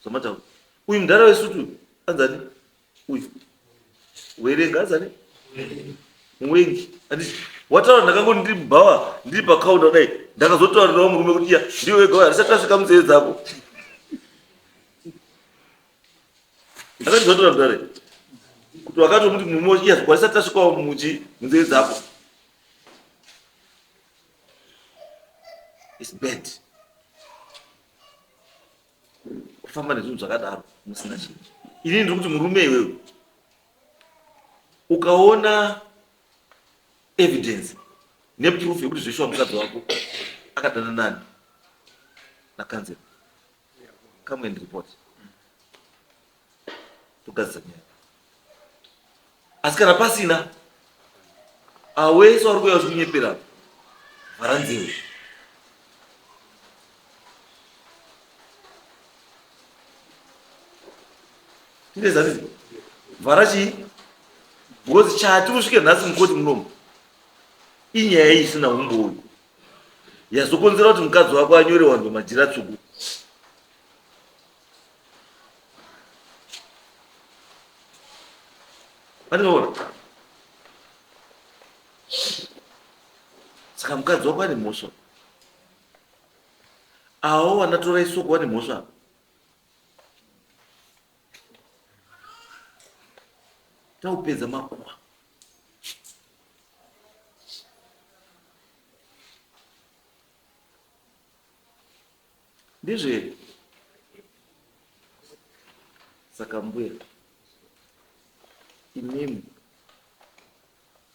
zvamataura. Uyu mudhara wesutu uyu anzani uyu werenga anzani muwengi anditi wataura ndakangoti ndiri mubhawa ndiri pakaunda kudai ndakazotaurirawo murume kuti iya ndiwe wega uyu hatisati tasvika munzeve dzako akatizotaura mudhara kuti wakatomuti murume iya kwatisati tasvikawo muchi munzeve dzako It's bad. Kufamba nezvinhu zvakadaro musina chinhu. Ini ndiri kuti murume iwewe ukaona evidence neproof yekuti zveshuwa mukadzi wako akadana nani nakanzera come and report togadzisa nyaya asi kana pasina awese wari kuuya uchikunyepera vhara nzeve tinezanizii vhara chii because chati kusvike nhasi mukoti munomu inyaya iyi isina umbowi yazokonzera kuti mukadzi wako anyore wanzwa majira tsvuku Andinoona. Saka mukadzi wako ane mhosva. Awo wanatora isoko wane mhosva. Taupedza makuwa. Ndizvo here? Saka mbuya imimi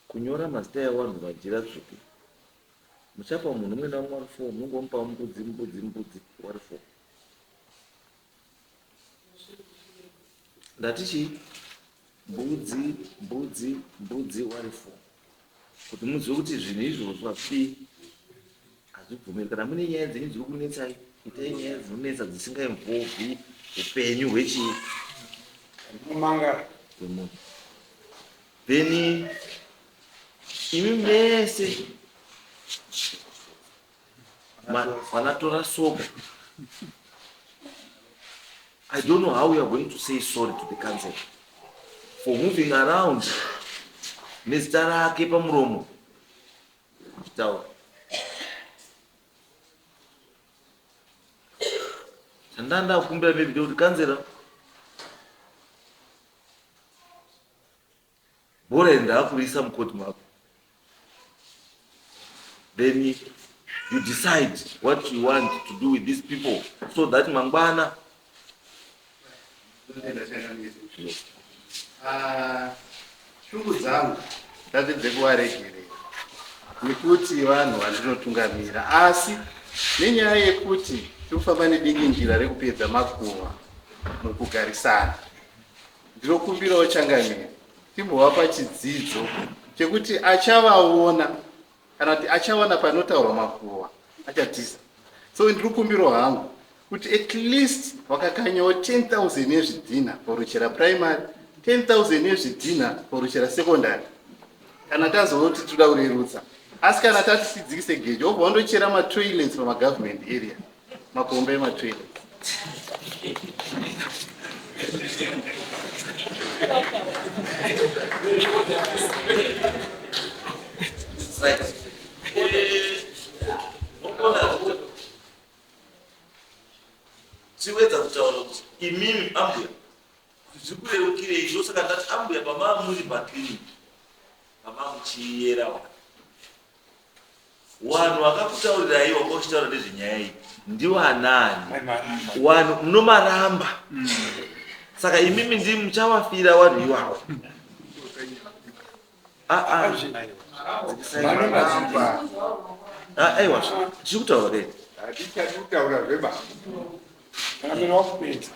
kunyora mazita ewanhu vajira tsvuku muchapa munhu umwe naumwe wari fo munongomupa mbudzi mbudzi mbudzi wari fo ndati chii mbudzi mbudzi mbudzi wari fo kuti muzive kuti zvinhu izvozvo hazvidii hazvibvumiri kana mune nyaya dzenyu dziri kunetsai itai nyaya dzinonetsa dzisingainvolvi upenyu hwechii hwemunhu then imi mese vanatora soka I don't know how we are going to say sorry to the council for moving around nezita rake pamuromo muchitaura chandanda kukumbira maybe ndekuti kanzera bhora iri ndaakurisa mukoti mako then you decide what you want to do with these people so that mangwana ah, shungu dzangu ndati dzekuvaregerera nekuti vanhu vandinotungamira asi nenyaya yekuti tirikufamba nedingindira rekupedza makuva mukugarisana Ndinokumbirawo changamire timbovapa chidzidzo chekuti achavaona kana kuti achawana panotaurwa makuhwa achatiza. So ndiri kukumbirawo hangu kuti at least vakakanyawo 10,000 yezvidhinha paruchera primary, 10,000 yezvidhinha paruchera secondary kana tazoti toda kurerutsa. Asi kana tati tidzikise gejo wobva wandochera matoilets pamagovernment area makomba ematoilet. Chiwedza kutaura kuti imimi ambuya zvikurerukirei ndosaka ndati ambuya pamaa muri paclinic pamaa muchiyera Wanhu wakakutaurirai wanga uchitaura nezvenyaya iyi ndiwanani? Wanhu munomaramba. Saka imimi ndi muchavafira wanhu iwawo. Ah ah. Ah aiwa tiri kutaura kai. Hatichadi kutaura zveba. Kamera wakupedza.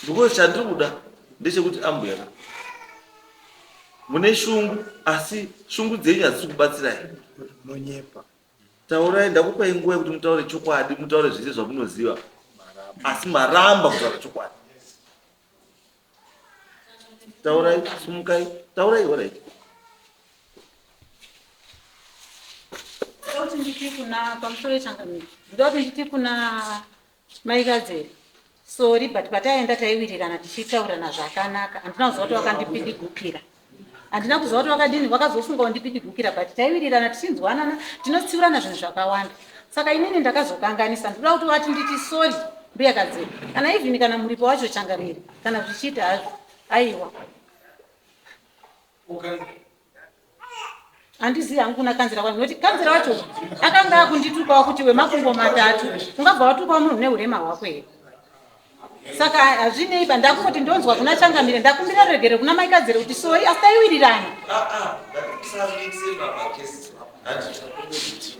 Because chandiri kuda ndechekuti ambuya mune shungu asi shungu dzenyu hadzisi kubatsirai. Munonyepa. Taurai ndakupai nguva yekuti mutaure chokwadi mutaure zvese zvamunoziva asi maramba kutaura chokwadi. Taurai, sumukai, taurai horait. Ndoti nditi kuna pamusoro yechangamire. Ndoti nditi kuna Mai Kadzere. Sorry but pataienda taiwirirana tichitaurirana zvakanaka. Handina kuziva kuti wakandipidigukira. Handina kuziva kuti wakadini wakazofunga kundipidigukira but taiwirirana tichinzwanana tinotsiurana zvinhu zvakawanda. Saka inini ndakazokanganisa ndinoda kuti wati nditi sorry mbuya Kadzere. Kana even kana muripo wacho changamire kana zvichiita hazvo aiwa. Handizivi hangu kuna kanzira kwangu nekuti kanzira wacho akanga akunditukawo kuti wemakumbo matatu ungabva watukawo munhu neurema hwako here saka hazvinei ba ndakungoti ndonzwa kuna changamire ndakumbira regere kuna maikadzere kuti sori asi taiwirirana ah, ah,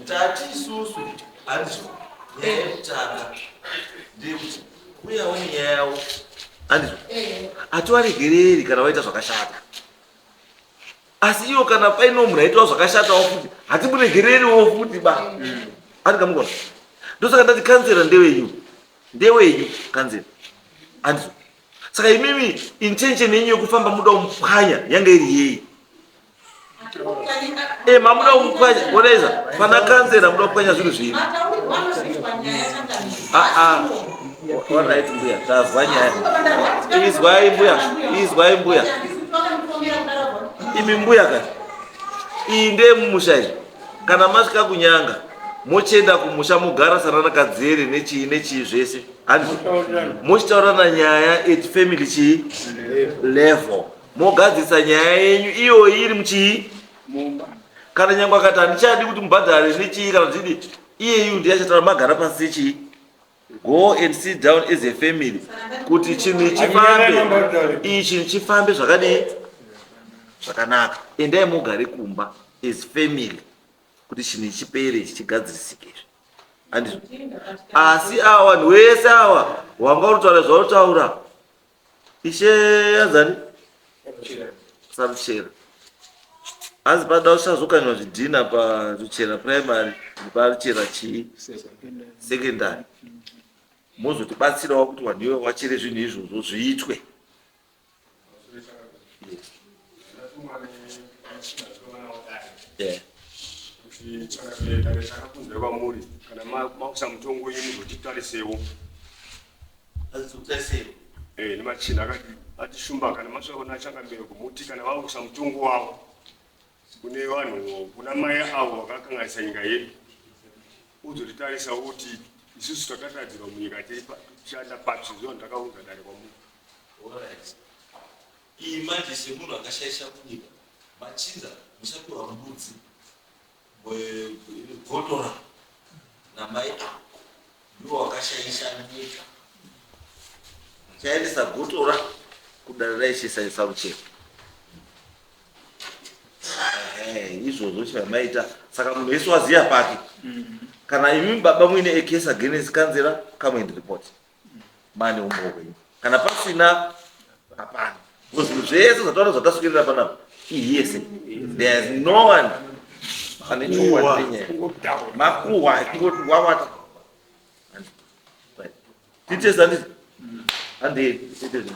tati isusu handizvo nyaya yekutanga ndeyekuti uyawo nenyaya yavo handizvo hatiwaregereri kana waita zvakashata asi iwo kana paine munhu aitawo zvakashatawo futi hatimuregereriwo futi ba mm. andikamukona ndosaka ndati kanzera ndewenyu ndewenyu kanzera andizvo saka imimi intention yenyu yekufamba muda kumupwanya yanga iri yei e eh, mamuda kumupwanya onaiza pana kanzera muda kupwanya zvinhu zviri aa ah, ah. Alright mbuya, tazwa nyaya. Izwai mbuya, izwai mbuya. Imi mbuya kani. Iyi ndeye mumusha iyi. Kana masvika kunyanga, mochienda kumusha mogara sanana kadzere nechii nechii zvese. Handizvo. Mochitaurana nyaya at family chii? Level. Mogadzirisa nyaya yenyu iyoyi iri muchii? Mumba. Kana nyangwe akati handichadi kuti mubhadhare nechii kana zvidi, iyeyu ndiye achataura magara pasi chii? Go and sit down as a family kuti chinhu chifambe, ichi chifambe zvakadii zvakanaka. Endai mugare kumba as family kuti chinhu chipere chigadzirisike izvi. Handizvo? Asi awa vanhu wese awa wanga uri kutaura zvauri kutaura Ishe yanzani? Saruchera. Hanzi pada usazokanywa zvidhina paRuchera primary nepaRuchera chii secondary. Mozotibatsirawo kuti vanhu ivo vachere zvinhu izvozvo zviitwe. Yeah. Kwamuri kana makusa mutongo wenyu muzotitarisewo Eh, nemachinda akati ati shumba kana masvika kuna changamire kumuti kana vakusa mutongo wavo kune vanhu kuna mai avo vakakanganisa nyika yedu uzotitarisa kuti isusu takatadzirwa munyika tichishanda papi sezvo vanhu takaunza dare kwamuri. Iyi manje semunhu akashaisha munyika machinda muchapiwa mbudzi Gotora namai avo ndiwo wakashaisha nyika. Chaendesa gotora kudare raishe Saruchero. Izvozvo chamaita saka munhu wese waziya pake. Kana imi baba muine a case against kanzera come and report. Mane umbowo hwenyu. Kana pasina hapana. Because zvinhu zvese zvataura zvataswirira panapa ihiyese. There is no one ane chokwadi nenyaya. Makuhwa kungoti wawata. Titese handiti? Handei titese.